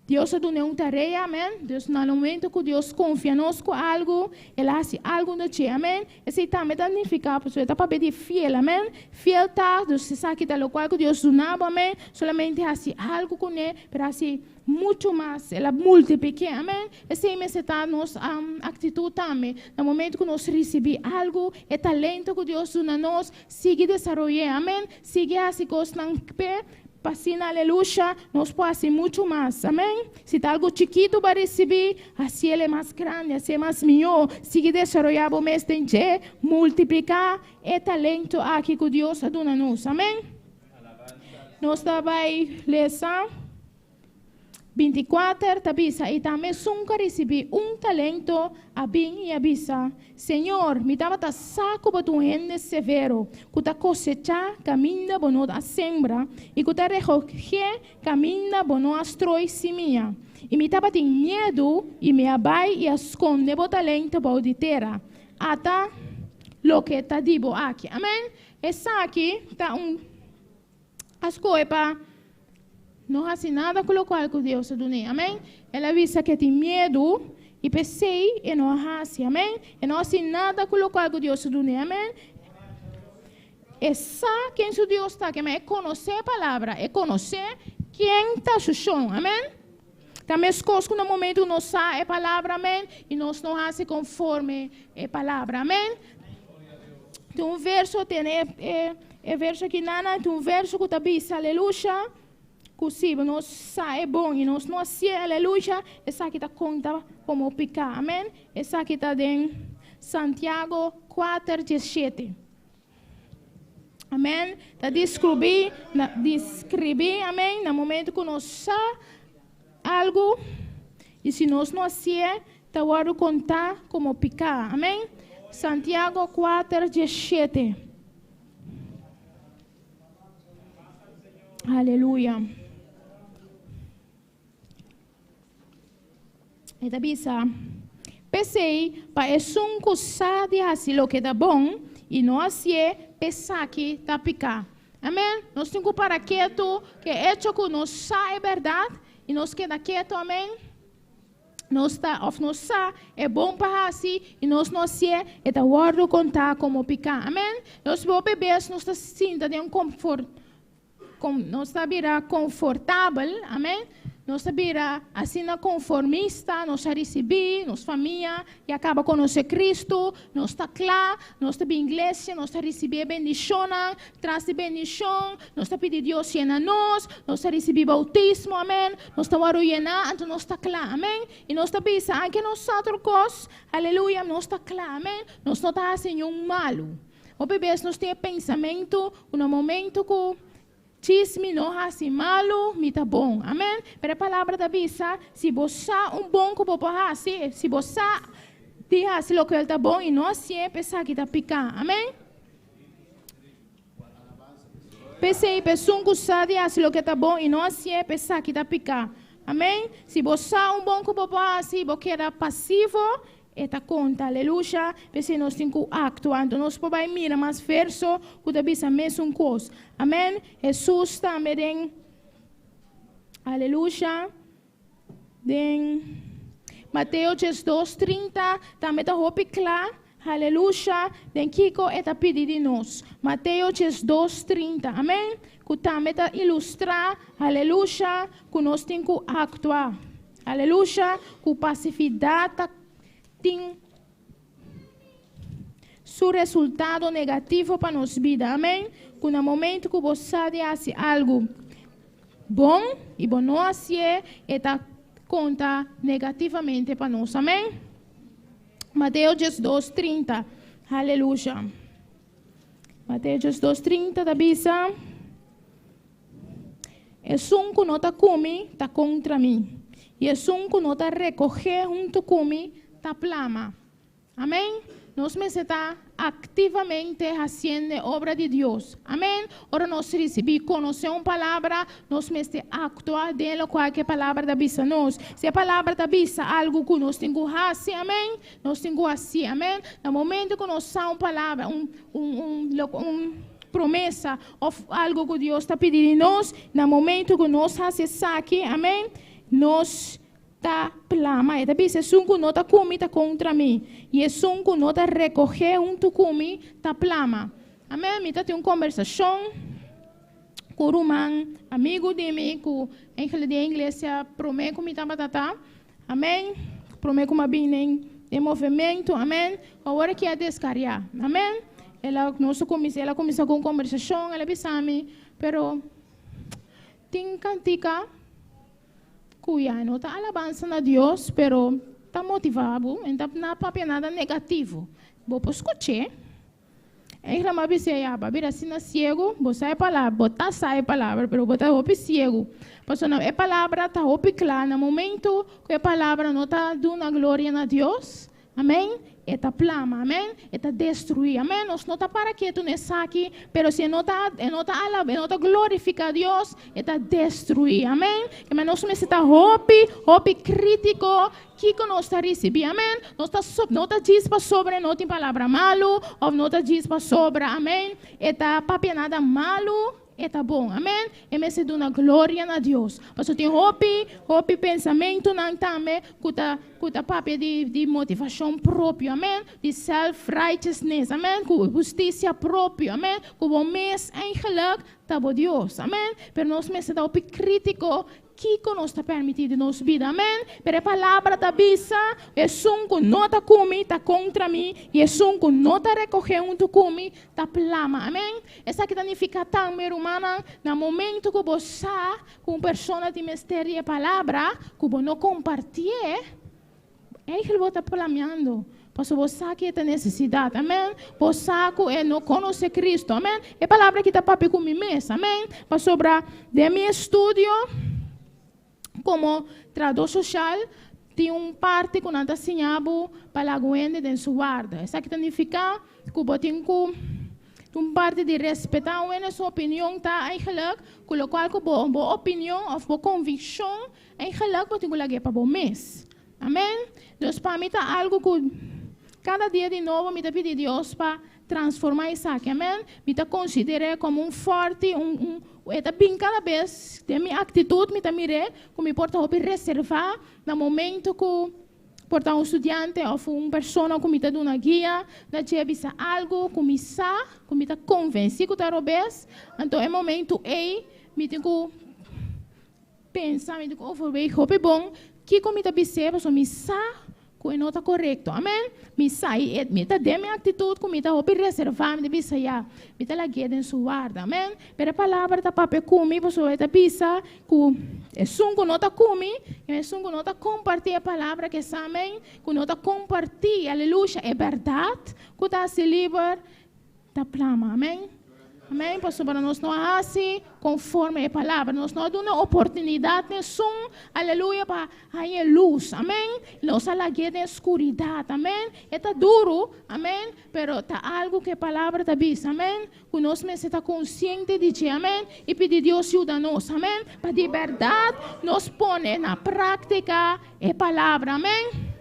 Dios a dun'é un tarea, amèn. Dus na momentu ku Dios konfia nos ku algu, El a hasi algu na dje, amèn. Esei tambe ta nifiká pasobra e ta papia di fiel, amèn. Fiel ta, dus esaki ta lokual ku Dios duna bo, amèn. Solamente hasi algu kuné, pero hasi muchu mas, el a multipliké, amèn. Esei mester ta nos aktitut tambe. Na momentu ku nos risibí algu, e talento ku Dios duna nos, sigui desaroy'é, amèn. Sigui hasi kosnan p'e, pa asina, aleluya, nos por hasi muchu mas, amèn. Si ta algu chikitu bo a risibí, hasiel e mas grandi, hasié mas mihó. Sigui desaroyá bo mes den dje, multipliká e talento aki ku Dios a duna nos, amèn. Nos ta bai lesa. 24 ta bisa, I tambe esun ku a risibí un talento a bin i a bisa, Señor, mi tabata sa ku bo ta un hende severo, ku ta kosechá kaminda bo no a sembra i ku ta rekogé kaminda bo no a stroi simia. I mi tabatin miedu i mi a bai i a skonde bo talento bou di tera. Ata loke ta di bo aki. Amèn. Esaki ta un. A skohe pa no hasi nada ku lokual ku Dios a dun'é. Amèn. El a bisa ku e tin miedu i p'esei e no a hasi. Amèn. E no hasi nada ku lokual ku Dios a dun'é. Amèn. E sa ken su Dios ta, kema e konosé e palabra, e konosé ken ta su shon. Amèn. Ta meskos ku na momentu ku nos sa e palabra, amèn, i nos no hasi konforme e palabra. Amèn. Tin un verso, tene e, e verso aki nana, tin un verso ku ta bisa, aleluya, ku si nos sa e bon i nos no hasié, aleluya, esaki ta konta komo piká. Amèn. Esaki ta den Santiago kuater diesshete. Amèn. Ta deskribí, na, deskribí, amèn, na momento ku nos sa algu i si nos no hasié, ta wòrdu kontá komo piká. Amèn. Santiago kuater diesshete. Aleluya. E ta bisa, P'esei, pa esun ku sa di hasi loke ta bon i no hasié, p'esaki ta piká. Amèn. Nos tin ku para ketu ku e echo ku nos sa e bèrdat i nos keda ketu. Amèn. Nos ta, òf nos sa e bon pa hasi i nos no hasié, e ta wòrdu kontá komo piká. Amèn. Nos hopi bes nos ta sinta den un konfort. Kon nos ta bira konfortabel, amen, nos ta bira asina konformista, nos a risibí, nos famia ya kaba konosé Kristu, nos ta kla, nos ta bin iglesia, nos ta risibí e bendishonnan tras di bendishon, nos ta pidi Dios yena nos, nos ta risibí boutismo, amen, nos ta wòrdu yená, anto nos ta kla, amen, i nos ta bisa, anke nos sa tur kos, aleluya, nos ta kla, amen, nos no ta hasi niun malu. Hopi bes nos tin e pensamentu ku na momentu ku chismi no hasi malu, mi ta bon. Amen. Pero e palabra ta bisa, si bo sa un bon ku bo por hasi, si bo sa di hasi lokual ta bon i no hasié, p'esaki ta piká. Amen. P'esei, p'esun ku sa di hasi loke ta bon i no hasié, p'esaki ta piká. Amèn? Si bo sa un bon ku bo por hasi, bo keda pasivo, e ta konta. Aleluya. P'esei nos tin ku aktua. Anto nos por bai mira mas verso ku ta bisa mesun kos. Amèn? Hesus tambe den, aleluya, den Mateo 12:30 tambe ta hopi kla, aleluya, den kiko e ta pidi di nos. Mateo 12:30. Amèn? Ku tambe ta ilustrá, aleluya, ku nos tin ku aktua. Aleluya, ku pasividat ta tin su resultado negativo pa nos bida. Amèn? Ku na momento ku bo sa di hasi algu bon i bo no hasié, e ta konta negativamente pa nos. Amèn? Mateo 12:30. Aleluya. Mateo 12:30 ta bisa: "Esun ku no ta ku mi, ta kontra mi. I esun ku no ta rekohé huntu ku mi, ta plama." Amèn? Nos mester ta aktivamente hasiendo obra di Dios. Amèn? Ora nos risibí, konosé un palabra, nos mester aktua den loke ku e palabra ta bisa nos. Si e palabra ta bisa algu ku nos tin ku hasi, amèn? Nos tin ku hasi, amèn? Na momento ku nos sa un palabra, un promesa, òf algu ku Dios ta pidiendo di nos, na momento ku nos hasi esaki, amèn? Nos ta plama. E ta bisa: "Esun ku no ta ku mi, ta kontra mi. I esun ku no ta rekohé huntu ku mi, ta plama." Amèn? Mi tabatin un kombersashon ku ruman, amigu di mi, ku eigenlijk di iglesia promé ku mi tabata. Amèn? Promé ku m'a bin den movementu. Amèn? Awor ku a deskariá. Amèn? El a kuminsá ku un kombersashon, el a bisa mi, pero tin kantika ku ya no ta alabansa na Dios, pero ta motivá, anto no papia nada negativo. Bo por skucha. Eigenlijk m'a bisa: "Ya, bira asina siegu, bo sa e palabra, bo ta sa e palabra, pero bo ta hopi siegu." Pasobra e palabra ta hopi kla, na momento ku e palabra no ta duna gloria na Dios, amèn? E ta plama, amèn? E ta destruí, amèn? Nos no ta para ketu n'esaki, pero si e no ta alabá, e no ta glorifiká Dios, e ta destruí, amèn? Ke nos mester ta hopi, hopi krítiko, kiko nos ta risibí, amèn? No ta djis pasobra no tin palabra malu, òf no ta djis pasobra, amèn? E ta papia nada malu, e ta bon, amèn? E mester duna gloria na Dios. Pasobra tin hopi, hopi pensamentunan tambe, ku ta papia di motivashon propio, amèn? Di self-righteousness, amèn? Ku hustisia propio, amèn? Ku bo mes eigenlijk ta bo Dios, amèn? Pero nos mester ta hopi krítiko kiko nos ta permití den nos bida, amèn? Pero e palabra ta bisa: "Esun ku no ta ku mi, ta kontra mi, i esun ku no ta rekohé huntu ku mi, ta plama", amèn? Esaki ta nifiká tambe, ruman, na momento ku bo sa ku un persona tin mester di palabra, ku bo no kompartí, eigenlijk bo ta plamiando. Pasobra bo sa ku e tin nesesidat, amèn? Bo sa ku e no konosé Kristu, amèn? E palabra aki ta papia ku mi mes, amèn? Pasobra den mi estudio, komo trahadó sosial, tin un parti ku nan ta siña bo pa laga hende den su warda. Esaki ta nifiká ku bo tin ku un parti di respetá un su opinion ta eigenlijk, ku loke ku bo opinion òf bo konvikshon, eigenlijk bo tin ku lag'é pa bo mes. Amèn? Dus pa mi ta algu ku kada dia di nobo mi ta pidi Dios pa transformá esaki. Amèn? Mi ta konsider'é komo un forte, un ta bin kada bes, den mi aktitut, mi ta mir'é, ku mi por ta hopi reservá na momento ku por ta un studiante òf un persona ku mi ta duna guia, na dje bisa algu, ku mi sa, ku mi ta konvensí ku ta robes, anto e momento ei, mi tin ku pensa, mi tin ku overweeg, hopi bon, kiko mi ta bis'é, pasobra mi sa ku no ta korekto. Amèn? Mi sa, i mi ta den mi aktitut, ku mi ta hopi reservá, mi ta bisa ya, mi ta lag'é den su warda. Amèn? Pero e palabra ta papia ku mi, pasobra ta bisa ku esun ku no ta ku mi, esun ku no ta kompartí e palabra ku sa, amèn? Ku no ta kompartí, aleluya, e bèrdat, ku ta hasi liber, ta plama. Amèn? Amèn? Pasobra nos no hasi konforme e palabra. Nos no duna oportunidat ningun, aleluya, pa haña lus. Amèn? Nos a lag'é den skuridat. Amèn? Ta duru. Amèn? Pero ta algu ku e palabra ta bisa, amèn, ku nos mester ta konsiente di dje, amèn, i pidi Dios yuda nos, amèn, pa di bèrdat nos pone na práktika e palabra, amèn.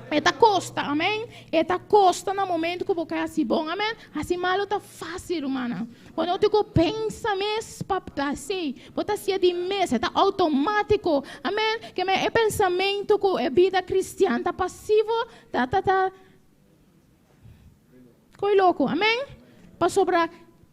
E ta kosta, amèn, e ta kosta na momentu ku bo ke hasi bon, amèn. Hasi malu ta fásil, rumannan. Bo no tin ku pensa mes pa hasi, bo ta hasié di mes, e ta outomátiko, amèn. Ke men e pensamentu ku e bida kristian ta pasivo, ta ta ta. Koe loko, amen? Pasobra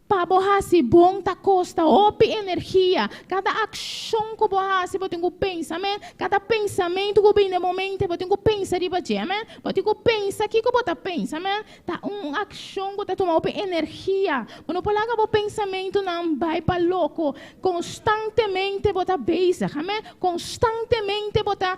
pa bo hasi bon ta kosta hopi energia. Kada akshon ku bo hasi bo tin ku pensa, amen? Kada pensamentu ku bini den bo mente bo tin ku pensa riba dje, amen? Bo tin ku pensa kiko bo ta pensa, amen? Ta un akshon ku ta tuma hopi energia. Bo no por laga bo pensamentunan bai pa loko. Konstantemente bo ta bezig, amen? Konstantemente bo ta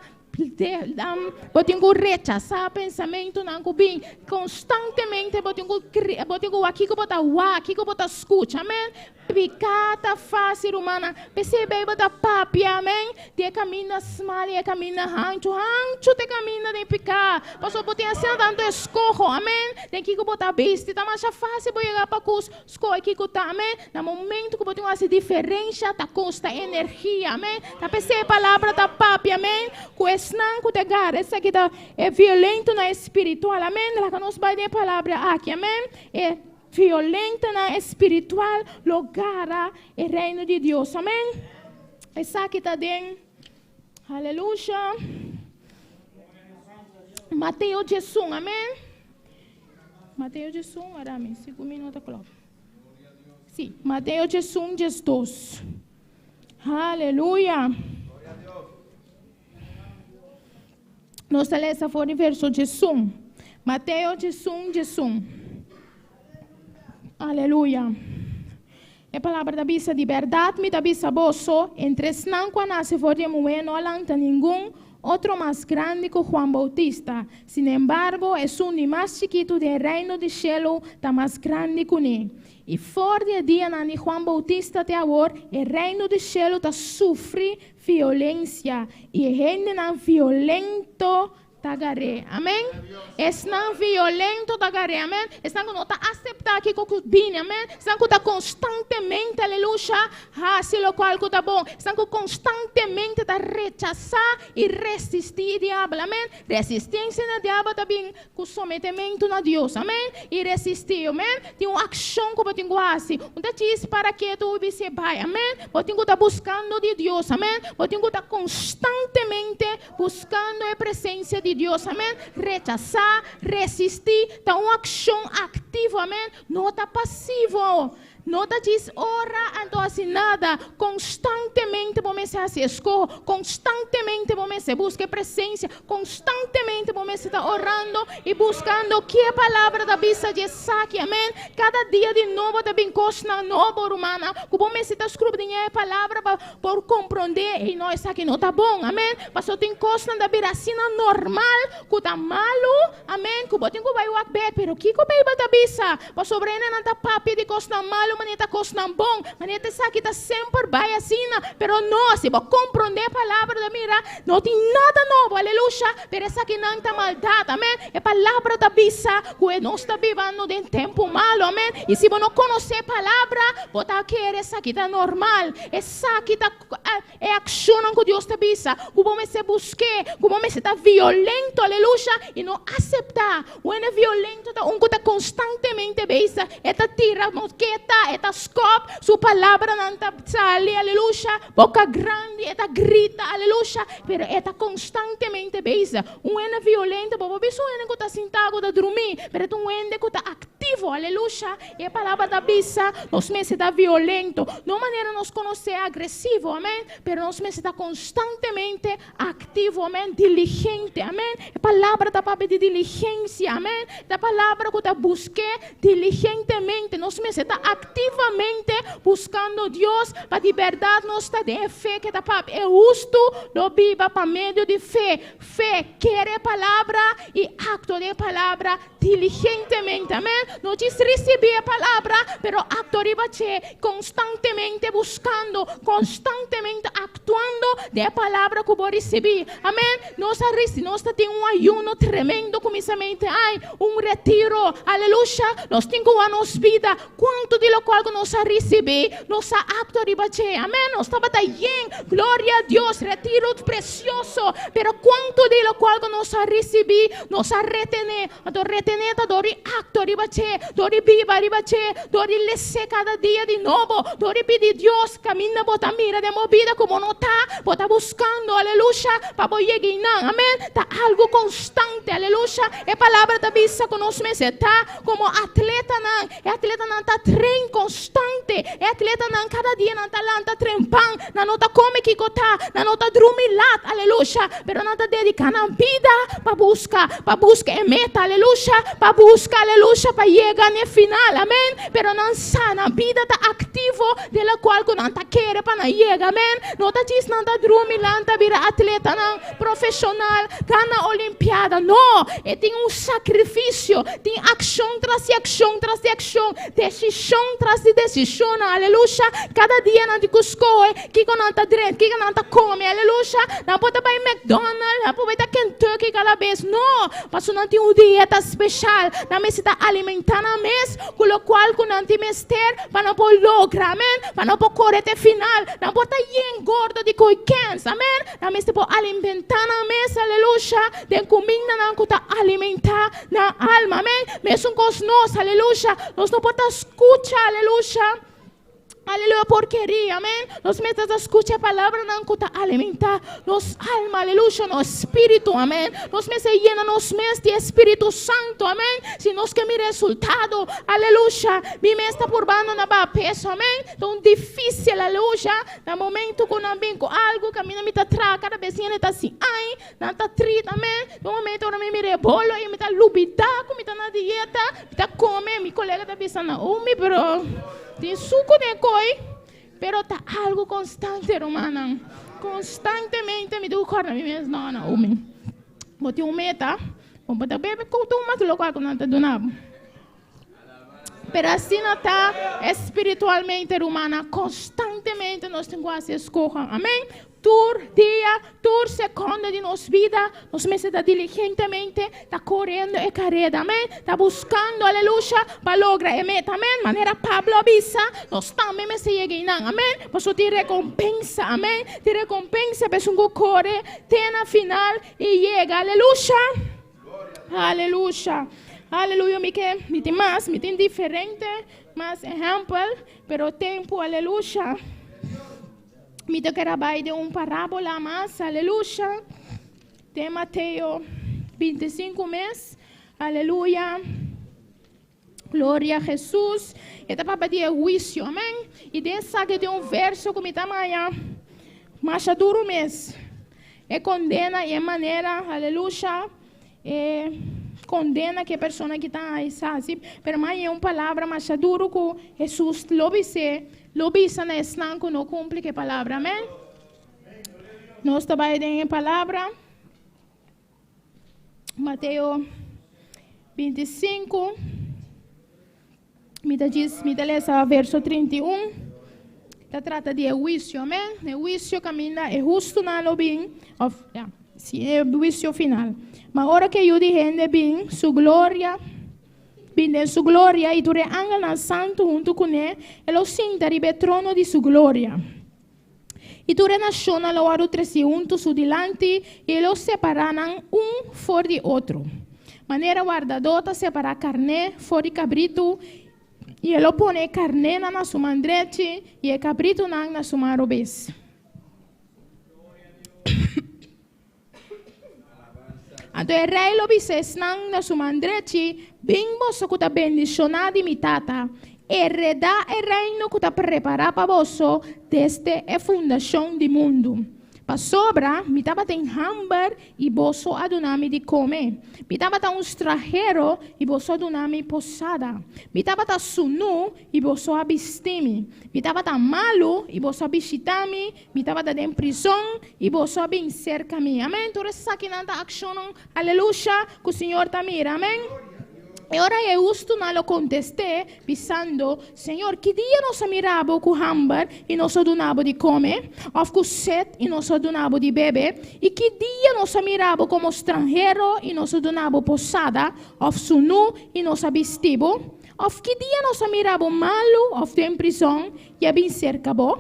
Bo tin ku rechasá pensamentunan ku bin konstantemente. Bo tin ku bo tin ku wak kiko bo ta wak, kiko bo ta skucha, amèn. Piká ta fásil, rumannan. P'esei Beibel ta papia, amèn, di e kaminda smal i e kaminda hanchu. Hanchu ta e kaminda den piká, pasobra bo tin asina tantu eskoho, amèn, den kiko bo ta bisti. Ta masha fásil bo yega pa kus Skohe kiko ta, amén. Na momento ku bo tin un hasi diferensha ta kosta energia, amén. Ta p'esei e palabra ta papia, amén, ku esnan ku ta gara esaki ta e violentonan espiritual, amén. Laga nos bai den e palabra aki, amén. E violentonan espiritual lo gara e reino di Dios, amén. Esaki ta den, aleluya, Mateo 11, amén. Mateo 11, wara mi, si ku mi no ta klòp. Sí, Mateo 11, 12. Aleluya. Nos ta lesa for di verso 11. Mateo 11, 11. Aleluya. E palabra ta bisa, Di bèrdat mi ta bisa boso, entre esnan ku a nase for di e muhé no a lanta ningun otro mas grandi ku Juan Boutista. Sinembargo, esun di mas chikitu den e Reino di shelu ta mas grandi kuné. I for di e dianan di Juan Boutista te awor, e Reino di shelu ta sufri violensia, i e hendenan violento ta gar'é. Amén. Esnan violento ta gar'é. Amén. Esnan ku no ta aseptá kiko ku bini. Amén. Esnan ku ta konstantemente, aleluya, hasi lokual ku ta bon. Esnan ku konstantemente ta rechasá i resistí e diabel. Amén. Resistensia na diabel ta bin ku sometementu na Dios. Amén. I resistí. Amén. Tin un akshon ku bo tin ku hasi. Un ta djis para ketu i bis'é bai. Amén. Bo tin ku ta buskando di Dios. Amén. Bo tin ku ta konstantemente Buskando e presensia di Dios, amen. Rechasá, resistí, ta un akshon aktivo, amen. No ta pasivo. No ta djis ora anto hasi nada. Konstantemente bo mester hasi eskoho. Konstantemente bo mester buska e presensia. Konstantemente bo mester ta orando i buskando ke e palabra ta bisa di esaki, amen. Kada dia di nobo ta bin kosnan nobo, rumannan, ku bo mester ta skrubdiñá e palabra pa Por komprondé ei no esaki no ta bon, amen. Pasobra tin kosnan ta bira asina normal ku ta malu, amen, ku bo tin ku bai wak bek. Pero kiko Beibel ta bisa? Pasobra hendenan ta papia di kosnan malu manera ta kosnan bon, manera ta esaki ta semper bai asina. Pero no, si bo komprondé e palabra ta mira no tin nada nobo, alelusha, pero esakinan ta maldat, amen. E palabra ta bisa ku e nos ta bibando den tempu malu, amen. I si bo no konosé e palabra, bo ta kere esaki ta normal. Esaki ta e akshonnan ku Dios ta bisa ku bo mester busk'é, ku bo mester ta violento, aleluya, i no aseptá. Un hende violento ta un ku ta konstantemente bisa, e ta tira moketa, e ta skòp, su palabranan ta sali, aleluya, boka grandi, e ta grita, aleluya, pero e ta konstantemente bisa. Un hende violento, bo por bisa un hende ku ta sintá, ku ta drumí, pero e ta un hende ku ta aktivo, aleluya. E palabra ta bisa, nos mester ta violento. No manera nos konosé agresivo, amén, pero nos mester ta konstantemente aktivo, amén, diligente, amén. E palabra ta papia di diligensia, amén. Ta palabra ku ta busk'é diligentemente. Nos mester ta aktivamente buskando Dios pa di bèrdat nos ta den e fe ke ta papia. E hustu lo biba pa medio di fe. Fe, kere e palabra i aktua den e palabra. Diligentemente, amen. No djis risibí e palabra, pero aktua riba dje, konstantemente buskando, konstantemente aktuando. aktuando den e palabra ku bo a risibí. Amèn. Nos a risi, nos ta tin un ayuno tremendo kuminsamente ai, un retiro. Aleluya. Nos tin ku wak nos bida, kuantu di lokual ku nos a risibí, nos a aktua riba dje. Amèn. Nos tabata yen. Gloria a Dios. Retiro presioso. Pero kuantu di lokual ku nos a risibí, nos a retené. Anto retené ta dor di aktua riba dje, dor di biba riba dje, dor di les'é kada dia di nobo, dor di pidi Dios kaminda bo ta mira den bo bida ku bo no ta, bo ta buskando, alelusha, pa bo yega einan. Amen. Ta algu konstante, alelusha. E palabra ta bisa ku nos mester ta komo atletanan. E atletanan ta train konstante. E atletanan kada dia nan ta lanta trempan, nan no ta kome kiko ta, nan no ta drumi lat, alelusha, pero nan ta dediká nan bida pa buska, pa buska e meta, alelusha, pa buska, alelusha, pa yega n'e final, amen. Pero nan sa, nan bida ta aktivo den lokual ku nan ta kere pa nan yega, amen. No ta djis nan ta drumi, lanta bira atletanan profeshonal, gana olimpiada, no, e tin un sakrifisio, tin akshon tras di akshon tras di akshon, desishon tras di desishonnan, alelusha, kada dia nan tin ku skohe kiko nan ta drenta, kiko nan ta kome, alelusha, nan por ta bai McDonald, nan por bai ta Kentucky kada bes, no, pasobra nan tin un dieta speshal, nan mester ta alimentá nan mes ku lokual ku nan tin mester pa nan por logra, amen, pa nan por kore te final, nan por ta yen gordo di koi kens, amen. Nan mester por alimentá nan mes, aleluya, den kumindanan ku ta alimentá nan alma, amén. Mesun kos nos, aleluya, nos no por ta skucha, aleluya, aleluya, porkeria, amén. Nos mester ta skucha e palabranan ku ta alimentá nos alma, aleluya, nos spiritu, amén. Nos mester yena nos mes di e Spiritu Santu, amén, si nos ke mira resultado, aleluya. Mi mes ta purbando na baha peso, amén. Ta un difísil, aleluya. Na momento ku nan bin ku algu kaminda mi ta traha kada bes hende ta hasi ai, nan ta trit amen. Den un momento ora mi mira e bolo ei mi ta lubida ku mi ta na dieta, mi ta kome, mi kolega ta bisa Naomi pero tin suku den e koi. Pero ta algu konstante rumannan, konstantemente mi ta ku kòrda mi mes no Naomi bo tin un meta, bo ta bebe ku tuma tur lokual ku nan ta duna bo. Pero asina ta espiritualmente, rumannan. Konstantemente nos tin ku hasi eskoho. Amén. Tur dia, tur sekondo di nos bida, nos mester ta diligentemente ta koriendo e kareda. Amén. Ta buskando, aleluya, pa logra e meta. Amén. Manera Pablo a bisa, nos tambe mester yega einan. Amén. Pasobra tin rekompensa. Amén. Tin rekompensa pa esun ku kore te na final i yega. Aleluya. Aleluya. Aleluya. Mi ke, mi tin mas, mi tin diferente mas ehèmpel, pero tempu, aleluya. Mi ta kere bai den un parábola mas, aleluya. Den Mateo 25 mes, aleluya. Gloria a Jesus. E ta papia di e huisio, amen. I den esaki tin un verso ku mi ta maya masha duru mes. E kondena i e manera, aleluya, e kondena ku e persona ki ta hasi. Pero mi haña un palabra masha duru ku Jesus lo bis'é, lo bisa na esnan ku no kumpli ku e palabra, amen. Nos ta bai den e palabra. Mateo 25, mi ta djis, mi ta lesa verso 31, ta trata di e huisio, amen. E huisio kaminda e hustunan lo bin, of ya, si e huisio final. Ma ora ku e Yu di hende bin, su gloria, bin den su gloria i tur e angelnan santu huntu kuné, e lo sinta riba e trono di su gloria. I tur e nashonnan lo wòrdu tresí huntu su dilanti, i e lo separá nan un for di otro, manera wardadó ta separá karné for di kabritu, i e lo pone e karnénan na su man drechi i e kabritunan na su man robes. Anto e rei lo bisa esnan na su man drechi, Bin boso ku ta bendishoná di mi Tata, heredá e reino ku ta prepará pa boso desde e fundashon di mundu. Pasobra mi tabatin hamber i boso a duna mi di kome, mi tabata un strahero i boso a duna mi posada, mi tabata sunú i boso a bisti mi, mi tabata malu i boso a bishitá mi, Mi tabata den prizon i boso a bin serka mi. Amen. Tur esakinan ta akshonnan, aleluya, ku Señor ta mira. Amen. E ora e hustunan lo kontest'é, bisando, Señor, ki dia nos a mira bo ku hamber i nos a duna bo di kome, òf ku set i nos a duna bo di bebe? I ki dia nos a mira bo komo stranhero i nos a duna bo posada, òf sunú i nos a bisti bo? Òf ki dia nos a mira bo malu òf den prizòn i a bin serka bo?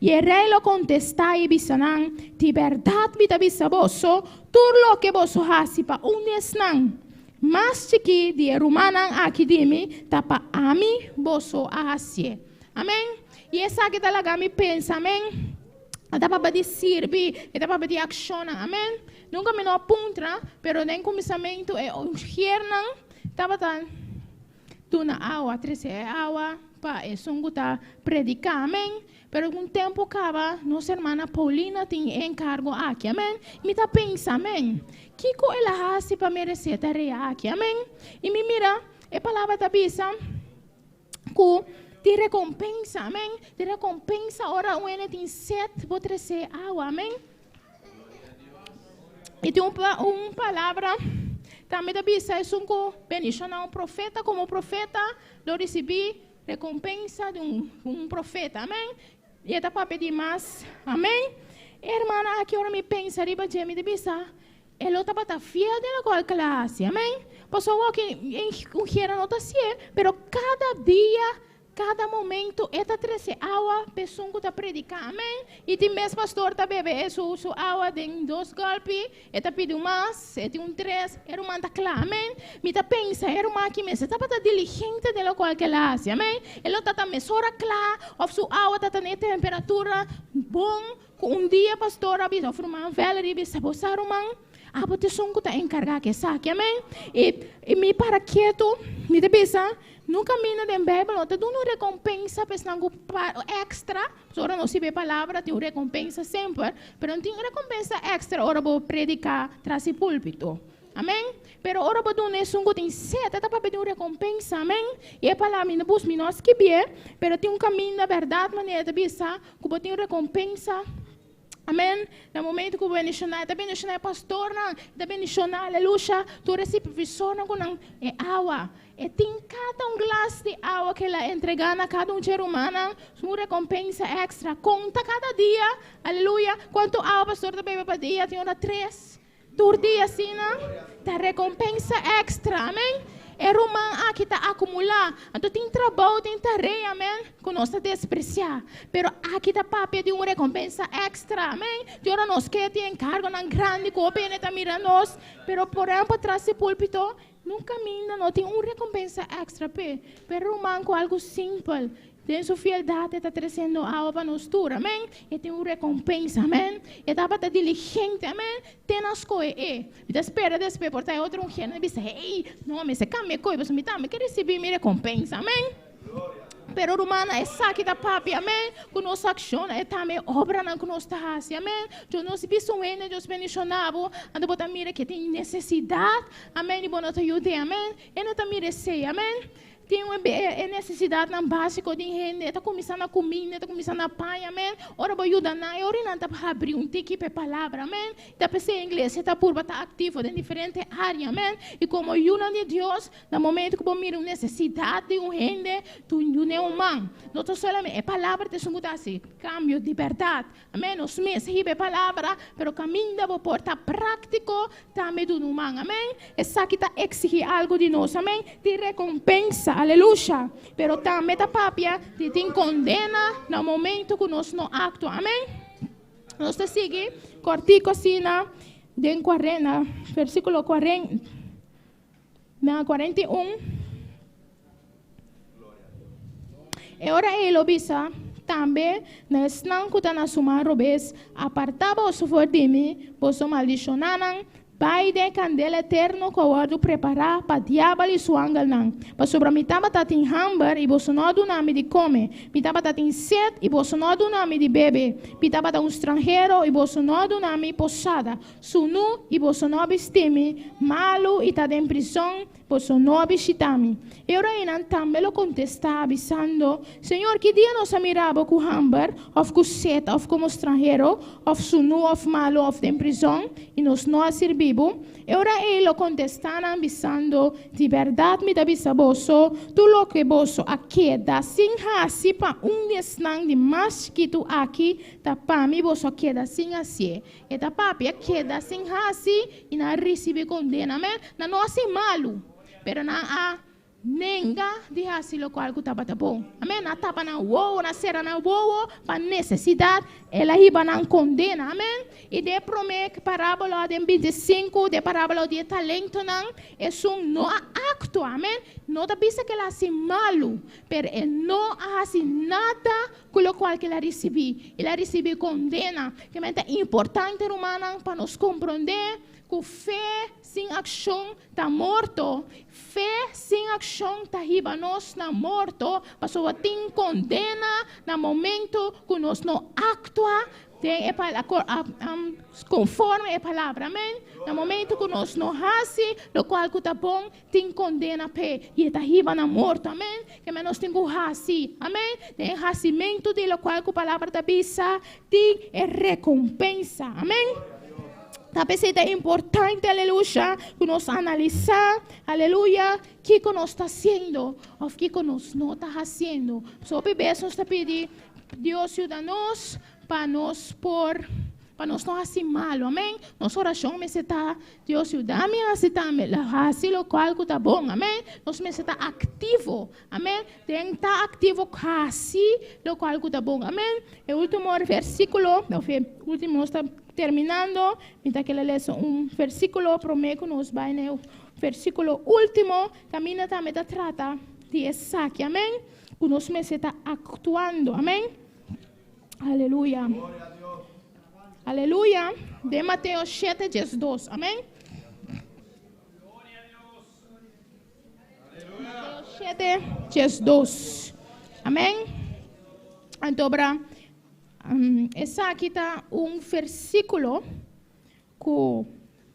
I e rei lo kontestá i bisa nan, Di bèrdat mi ta bisa boso, tur loke boso hasi pa un di esnan Mas chikí di e rumannan aki di mi ta pa ami boso a hasié. Amén. I esaki ta laga mi pensa, amén. E ta papia di sirbi, e ta papia di akshonnan. Amén. Nunka mi no a puntra, pero den kuminsamentu e ungiernan tabata duna awa, trese e awa pa esun ku ta prediká. Amén. Pero un tempu kaba nos hermana Paulina tin e enkargo aki. Amén. Mi ta pensa, amén, kiko el a hasi pa meresé e tarea aki? Amén. I mi mira, e palabra ta bisa ku tin rekompensa. Amén. Tin rekompensa ora un hende tin set bo tresé awa. Amén. I tin un, un palabra tambe ta bisa esun ku bendishoná un profeta komo profeta lo risibí Rekompensa di un profeta. Amen. I e ta papia di mas. Amen. E hermana aki ora mi pensa riba dje mi ta bisa e lo tabata fiel den lokual ku el a hasi. Amen. Pasobra awor un hera no ta hasié, pero kada dia, kada momento e ta trese awa pa esun ku ta prediká. Amen. I tin bes pastor ta bebe e su su awa den dos gòlpi. E ta pidi un mas, e tin un tres, e ruman ta kla, amén. Mi ta pensa, e ruman aki mester tabata diligente den lokual ku el a hasi, amén. E lo ta ta mesora kla, òf su awa ta tene e temperatura bon, ku un dia pastor a bisa, òf ruman Valerie bisa, bo sa ruman, abo ta esun ku ta enkargá ku esaki, amén. I mi para ketu, mi ta bisa, no kaminda den Beibel no ta duna un rekompensa pa esnan ku èkstra. Ora nos sibi e palabra tin un rekompensa semper, pero no tin un rekompensa èkstra ora bo prediká tras di púlpito. Amèn. Pero ora bo duna esun ku tin set, e ta papia di un rekompensa. Amèn. I e palabra mi no bus, mi no a skibié, pero tin un kaminda bèrdat manera e ta bisa ku bo tin un rekompensa. Amèn. Na momento ku bo bendishoná, e ta bendishoná e pastornan, e ta bendishoná, aleluya, tur e supervisornan ku nan e awa. E tin kada un glas di awa ku el a entregá na kada un dje rumannan su rekompensa èkstra. Konta kada dia, aleluya, kuantu awa pastor ta bebe pa dia, tin ora tres tur dia asina, ta rekompensa èkstra, amen. E ruman aki ta akumulá. Anto tin trabou, tin tarea, amen, ku nos ta despresiá. Pero aki ta papia di un rekompensa èkstra, amen. Tin ora nos ke tin enkargonan grandi ku hopi hende ta mira nos, pero por ehèmpel tras di púlpito, Nun kaminda no tin un rekompensa èkstra p'e, pero ruman ku algu simpel den su fieldat e ta tresiendo awa pa nos tur, amèn, e tin un rekompensa, amèn. E tabata diligente, amèn, te nan skohe e. Mi ta spera despues por ta e otro un hende bisa, Hey, no, mester kambia e koe pasobra mi tambe ke risibí mi rekompensa, amèn. Pero rumannan, esaki ta papia, amèn, ku nos akshonnan, e tambe e obranan ku nos ta hasi, amèn. Dios nos bisa un hende, Dios bendishoná bo, anto bo ta mira ke tin nesesidat, amèn, i bo no ta yud'é, amèn. E no ta mira esei, amèn. Tin un e nesesidatnan básiko di hende, e ta kuminsá na kuminda, e ta kuminsá na paña, amèn. Ora bo yuda nan, e ora nan ta habri un tiki pa e palabra, amèn. Ta p'esei e iglesia ta purba ta aktivo den diferente área, amèn. I komo yunan di Dios, Na momento ku bo mira un nesesidat di un hende, tu dun'é un man. No ta solamente e palabra ta esun ku ta hasi kambio di bèrdat. Amèn. Nos mes hiba e palabra, pero kaminda bo por ta práktiko tambe duna un man. Amèn. Esaki ta eksigí algu di nos. Amèn. Tin rekompensa. Alelusha. Pero tambe ta papia di tin kondena na momento ku nos no aktua. Amèn. Nos ta sigui kòrtiku asina den kuarenta, versíkulo kuarenta. Na 41, e ora ei lo bisa tambe na esnan ku ta na su man robes, Apartá boso for di mi, boso maldishonánan, bai den e kandela eterno ku a wòrdu prepará pa diabel i su angelnan. Pasobra mi tabata tin hamber i boso no a duna mi di kome, mi tabata tin set i boso no a duna mi di bebe, mi tabata un stranhero i boso no a duna mi posada. Sunu i boso no a bisti mi, malu i ta den prison, boso no a bishitá mi. E ora einan tambe lo kontestá, bisando, Señor, ki dia nos a mira bo ku hamber, òf ku set, òf komo stranhero, òf sunu, òf malu, òf den prison, i nos no a sirbi bo? bo? E ora ei lo kontestá nan bisando, Di bèrdat mi ta bisa boso, tur loke boso a keda sin hasi pa un di esnan di mas chikitu aki, ta pa mi boso a keda sin hasié. E ta papia keda sin hasi i nan a risibí kondena. Amèn. Nan no hasi malu, pero nan a nenga di hasi lokual ku tabata bon. Amèn. Nan a tapa nan wowo, nan a sera nan wowo pa nesesidat. El a hiba nan kondena. Amèn. I den e promé parábola, den 25, den e parábola di e talentonan, esun no a aktua. Amèn. No ta bisa ku el a hasi malu, pero e no a hasi nada ku lokual ku el a risibí. El a risibí kondena. Kimen ta importante, rumannan, pa nos komprondé ku fe sin akshon ta morto. Fe sin akshon ta hiba nos na morto, pasobra tin kondena na momento ku nos no aktua den e konforme e palabra. Amen. Na momento ku nos no hasi lokual ku ta bon, tin kondena p'e i e ta hiba na morto. Amen. Ke men nos tin ku hasi. Amen. Den e hasimentu di lokual ku palabra ta bisa, tin e rekompensa. Amen. Ta p'esei ta importante, aleluya, ku nos analisá, aleluya, kiko nos ta hasiendo òf kiko nos no ta hasiendo. Pasobra hopi bes nos ta pidi Dios yuda nos pa nos por, pa nos no hasi malu. Amèn. Nos orashon mester ta, Dios yuda mi hasi tambe, hasi lokual ku ta bon. Amèn. Nos mester ta aktivo. Amèn. Den ta aktivo hasi lokual ku ta bon. Amèn. E último versíkulo, òf e último nos ta Terminando, mi ta kere lesa un versíkulo promé ku nos bai na e versíkulo último, kaminda tambe ta trata di esaki, amèn, ku nos mester ta aktuando, amèn. Aleluya. Aleluya. Den Mateo 7, 12, amèn. Mateo 7, 12. Amèn. Anto, bra. Esaki ta un versíkulo ku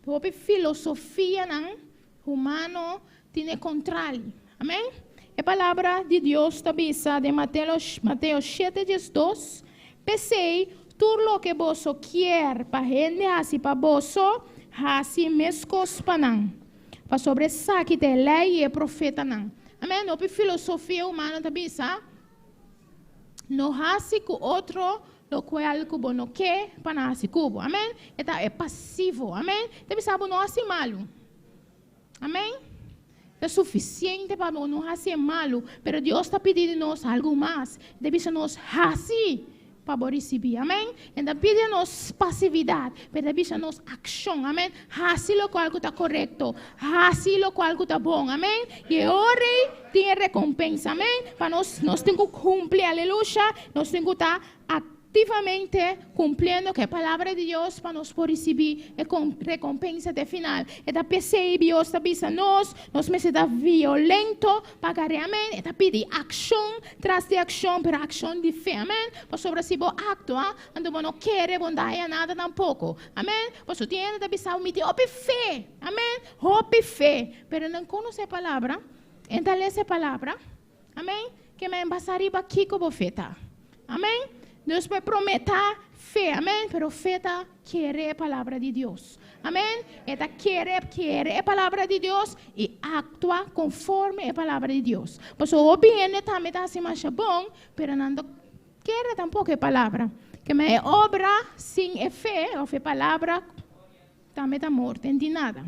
hopi filosofianan humano tene kontrali. Amèn? E Palabra di Dios ta bisa den Mateo 7, 12, P'esei, tur loke boso kier pa hende hasi pa boso, hasi meskos pa nan. Pasobra esaki ta e Lei i e Profetanan. Amèn? Hopi filosofia humano ta bisa. No hasi ku otro lokual ku bo no ke pa nan hasi ku bo. Amen. E ta e pasivo. Amen. Ta bisa bo no hasi malu. Amen. Ta sufisiente pa bo no hasi e malu, pero Dios ta pidi di nos algu mas. E ta bisa nos hasi pa bo risibí. Amen. E ta pidi nos pasividat, pero e ta bisa nos akshon. Amen. Hasi lokual ku ta korekto. Hasi lokual ku ta bon. Amen. I e ora ei tin e rekompensa. Amen. Pa nos, nos tin ku kumpli. Alelusha. Nos tin ku ta aktivamente kumpliendo ku e Palabra di Dios pa nos por risibí e rekompensa te final. E ta p'esei Dios ta bisa nos, nos mester ta violento pa gar'é. Amen. E ta pidi akshon tras di akshon, pero akshon di fe. Amen. Pasobra si bo aktua, anto bo no kere, bo no ta haya nada tampoko. Amen. Pasobra tin hende ta bisa bo, Mi tin hopi fe. Amen. Hopi fe. Pero nan konosé e palabra, e ta lesa e palabra. Amen. Ke men basa riba kiko bo fe ta. Amen. Dios por prometa fe. Amen. Pero fe ta kere e palabra di Dios. Amen. E ta kere, kere e palabra di Dios i aktua konforme e palabra di Dios. Pasobra hopi hende tambe ta hasi masha bon, pero nan ta kere tampoko e palabra. Ke men e obra sin e fe òf e palabra Tambe ta morto, en tin nada.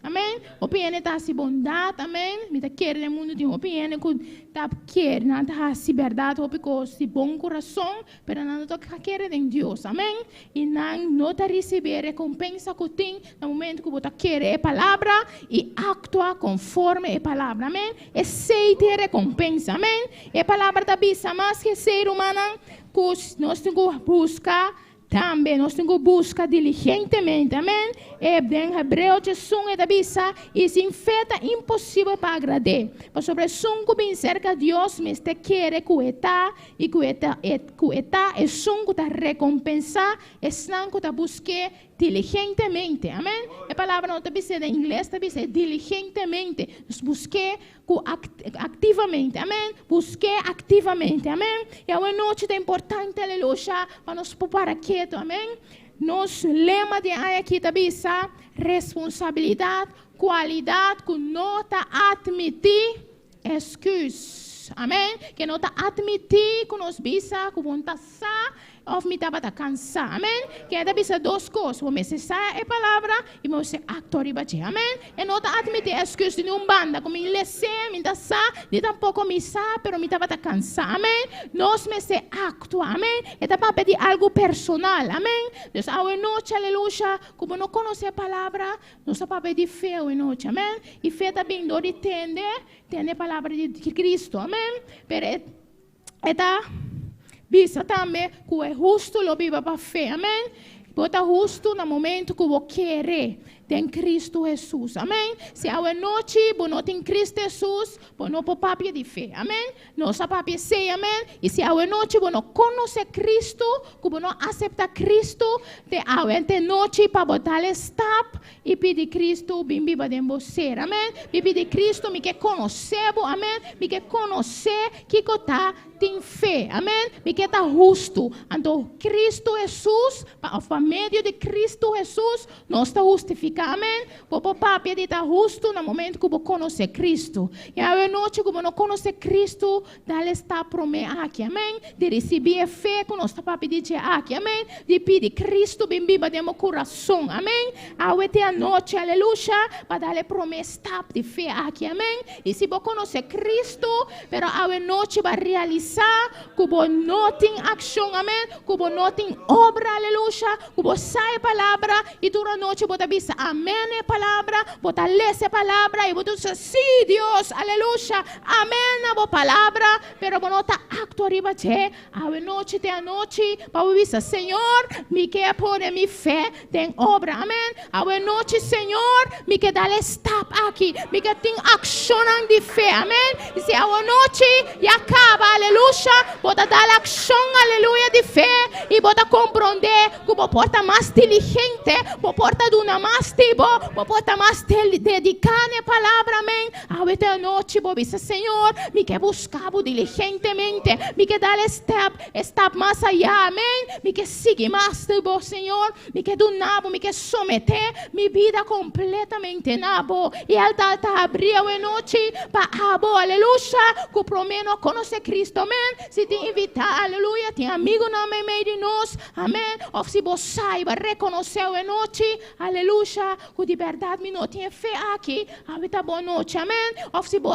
Amen. Hopi hende ta hasi bondat, amen. Mi ta kere den mundu tin hopi hende ku ta kere, nan ta hasi bèrdat hopi kos di bon kurason, pero nan no ta kere den Dios, amen. I nan no ta risibí e rekompensa ku tin na momento ku bo ta kere e palabra i aktua konforme e palabra, amen. Esei ta e rekompensa, amen. E palabra ta bisa mas ke esei, rumannan, ku nos tin ku buska Tambe nos tin ku buska diligentemente. Amen. E den Hebreo 11 e ta bisa, I sin fe ta imposibel pa agrad'é, pasobra esun ku bin serka Dios mester kere ku e ta, i ku e ta e ku e ta esun ku ta rekompensá esnan ku ta busk'é diligentemente. Amen. E palabra no ta bis'é den ingles, ta bis'é diligentemente. Nos busk'é Ku aktivamente, amen. Busk'é aktivamente, amen. I awe nochi ta importante, aleluya, pa nos por para ketu, amen. Nos lema di aña aki ta bisa responsabilidat, kualidat ku no ta atmití èksküs. Amèn? Ku no ta atmití ku nos bisa ku bo n' sa òf mi tabata kansá. Amèn? Ku ta bisa dos kos. Bo mester sa e palabra i mester aktua riba dje. Amèn? E no ta atmití èksküs di ningun banda. Ku mi les'é, mi n' sa, ni tampoko mi sa, pero mi tabata kansá. Amèn? Nos mester aktua. Amèn? E ta papia di algu personal. Amèn? Dus awe nochi, aleluya, komo no konosé e palabra, nos ta papia di fe awe nochi. Amèn? I fe ta bin di tende, tende e palabra di Kristu. Amèn? Pero e ta bisa tambe ku e hustu lo biba pa fe. Amèn? Bo ta hustu na momento ku bo kere den Kristu Hesus. Amèn? Si awe nochi bo no tin Kristu Hesus, bo no por papia di fe. Amèn? Nos a papia esei, amèn? I si awe nochi bo no konosé Kristu, ku bo no aseptá Kristu, te awe ta nochi pa bo dal stap i pidi Kristu bin biba den bo. Amèn? I pidi Kristu mi ke konosé bo, amèn? Mi ke konosé kiko ta tin fe. Amèn? Mi ke ta hustu. Anto Kristu Hesus, pa medio di Kristu Hesus, nos ta hustifiká. Amèn? Bo por papia di ta hustu na momento ku bo konosé Kristu. I awe nochi ku bo no konosé Kristu, dal stap promé aki. Amèn? Di risibí e fe ku nos ta papia di dje aki. Amèn? Di pidi Kristu bin biba den bo kurason. Amèn? Awe ta anochi, aleluya, pa dal e promé stap di fe aki. Amèn? I si bo konosé Kristu, pero awe nochi bo a realisá ku bo no tin akshon, amèn? Ku bo no tin obra, aleluya, ku bo sa e palabra i tur anochi bo ta bisa amèn e palabra, bo ta lesa e palabra i bo ta bisa sí Dios, aleluya, amèn na bo palabra, pero bo no ta aktua riba dje. Awe nochi ta anochi pa bisa Señor, mi ke pone mi fe den obra, amèn. Awe nochi, Señor, mi ke dal stap aki, mi ke tin akshon di fe, amèn. I si awe nochi ya kaba, aleluya, bo ta dal akshon, aleluya, di fe, i bo ta komprondé ku bo por ta mas diligente, bo por ta duna mas tempu, bo por ta mas dediká na palabra, amèn. Awe ta anochi, bo bisa, Señor, mi ke buska diligentemente, mi ke dal step mas ayá, amèn. Mi ke sigui mas di bo, Señor, mi ke duna bo, mi ke someté mi bida kompletamente na bo. I altar ta habrí awe nochi pa abo, aleluya, ku promé no konosé Kristu, amèn. Si tin invitá, aleluya, tin amigunan meimei di nos, amèn. Òf si bo sa i rekonosé awe nochi, aleluya, ku di berdat mi no tin fe aki, awe ta bon nochi, amèn. Òf si bo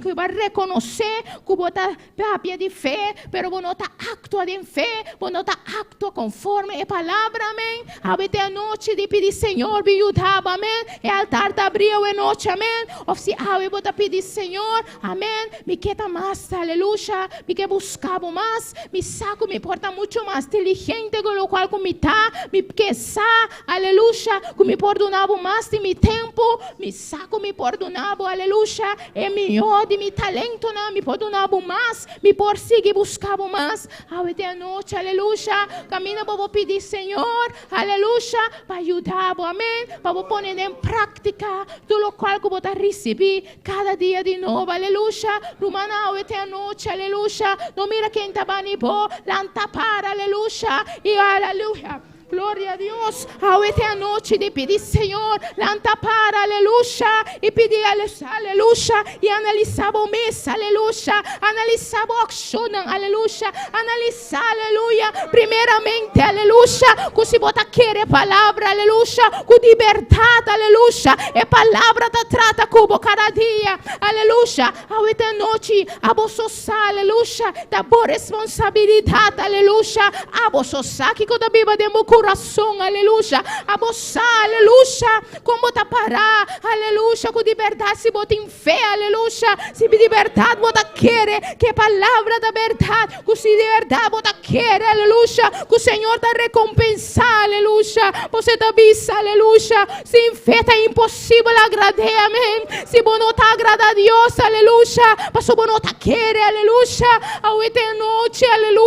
ku bo rekonosé ku bo ta papia di fe, pero bo no ta aktua den fe, bo no ta aktua konforme e palabra, amèn. Awe ta anochi di pidi Señor, bin yuda bo, amèn. E altar ta habrí awe nochi, amèn. Òf si awe bo ta pidi Señor, amèn. Mi ke ta mas, aleluya, mi ke buska mas, mi sa ku mi por ta muchu mas diligente ku loke ku mi ta, mi ke sa, aleluya, ku mi por duna mas di mi tempu, mi sa ku mi por duna, aleluya, e mihó di mi talentonan, mi por duna mas, mi por sigui buska mas, awe ta anochi, aleluya, kaminda bo pidi Señor, aleluya, pa yuda, amèn, pa pone den práktika tur loke ku bo ta risibí kada dia di nobo, aleluya, ruman, awe ta anochi, aleluya, no mira ken ta band'i bo, lanta para, aleluya, i aleluya. Gloria na Dios. Awe ta anochi di pidi Señor, lanta para, aleluya, i pidi aleluya, i analisá bo mes, aleluya, analisá bo akshon, aleluya, analisá, aleluya, primeramente, aleluya, ku si bo ta kere palabra, aleluya, ku di berdat, aleluya, e palabra ta trata ku bo kada dia, aleluya, awe ta anochi, abo sa, aleluya, ta bo responsabilidat, aleluya, abo sa kiko ta biba den bo kurason, aleluya, abo sa, aleluya, kon bo ta para, aleluya, ku di berdat si bo tin fe, aleluya, si di berdat bo ta kere, ku palabra ta berdat, ku si di berdat bo ta kere, aleluya, ku Señor ta rekompensá, aleluya, bo ta bisa, aleluya, sin fe ta imposibel agrad'é, amèn, si bo no ta agradá Dios, aleluya, paso bo no ta kere, aleluya, awe ta anochi, aleluya.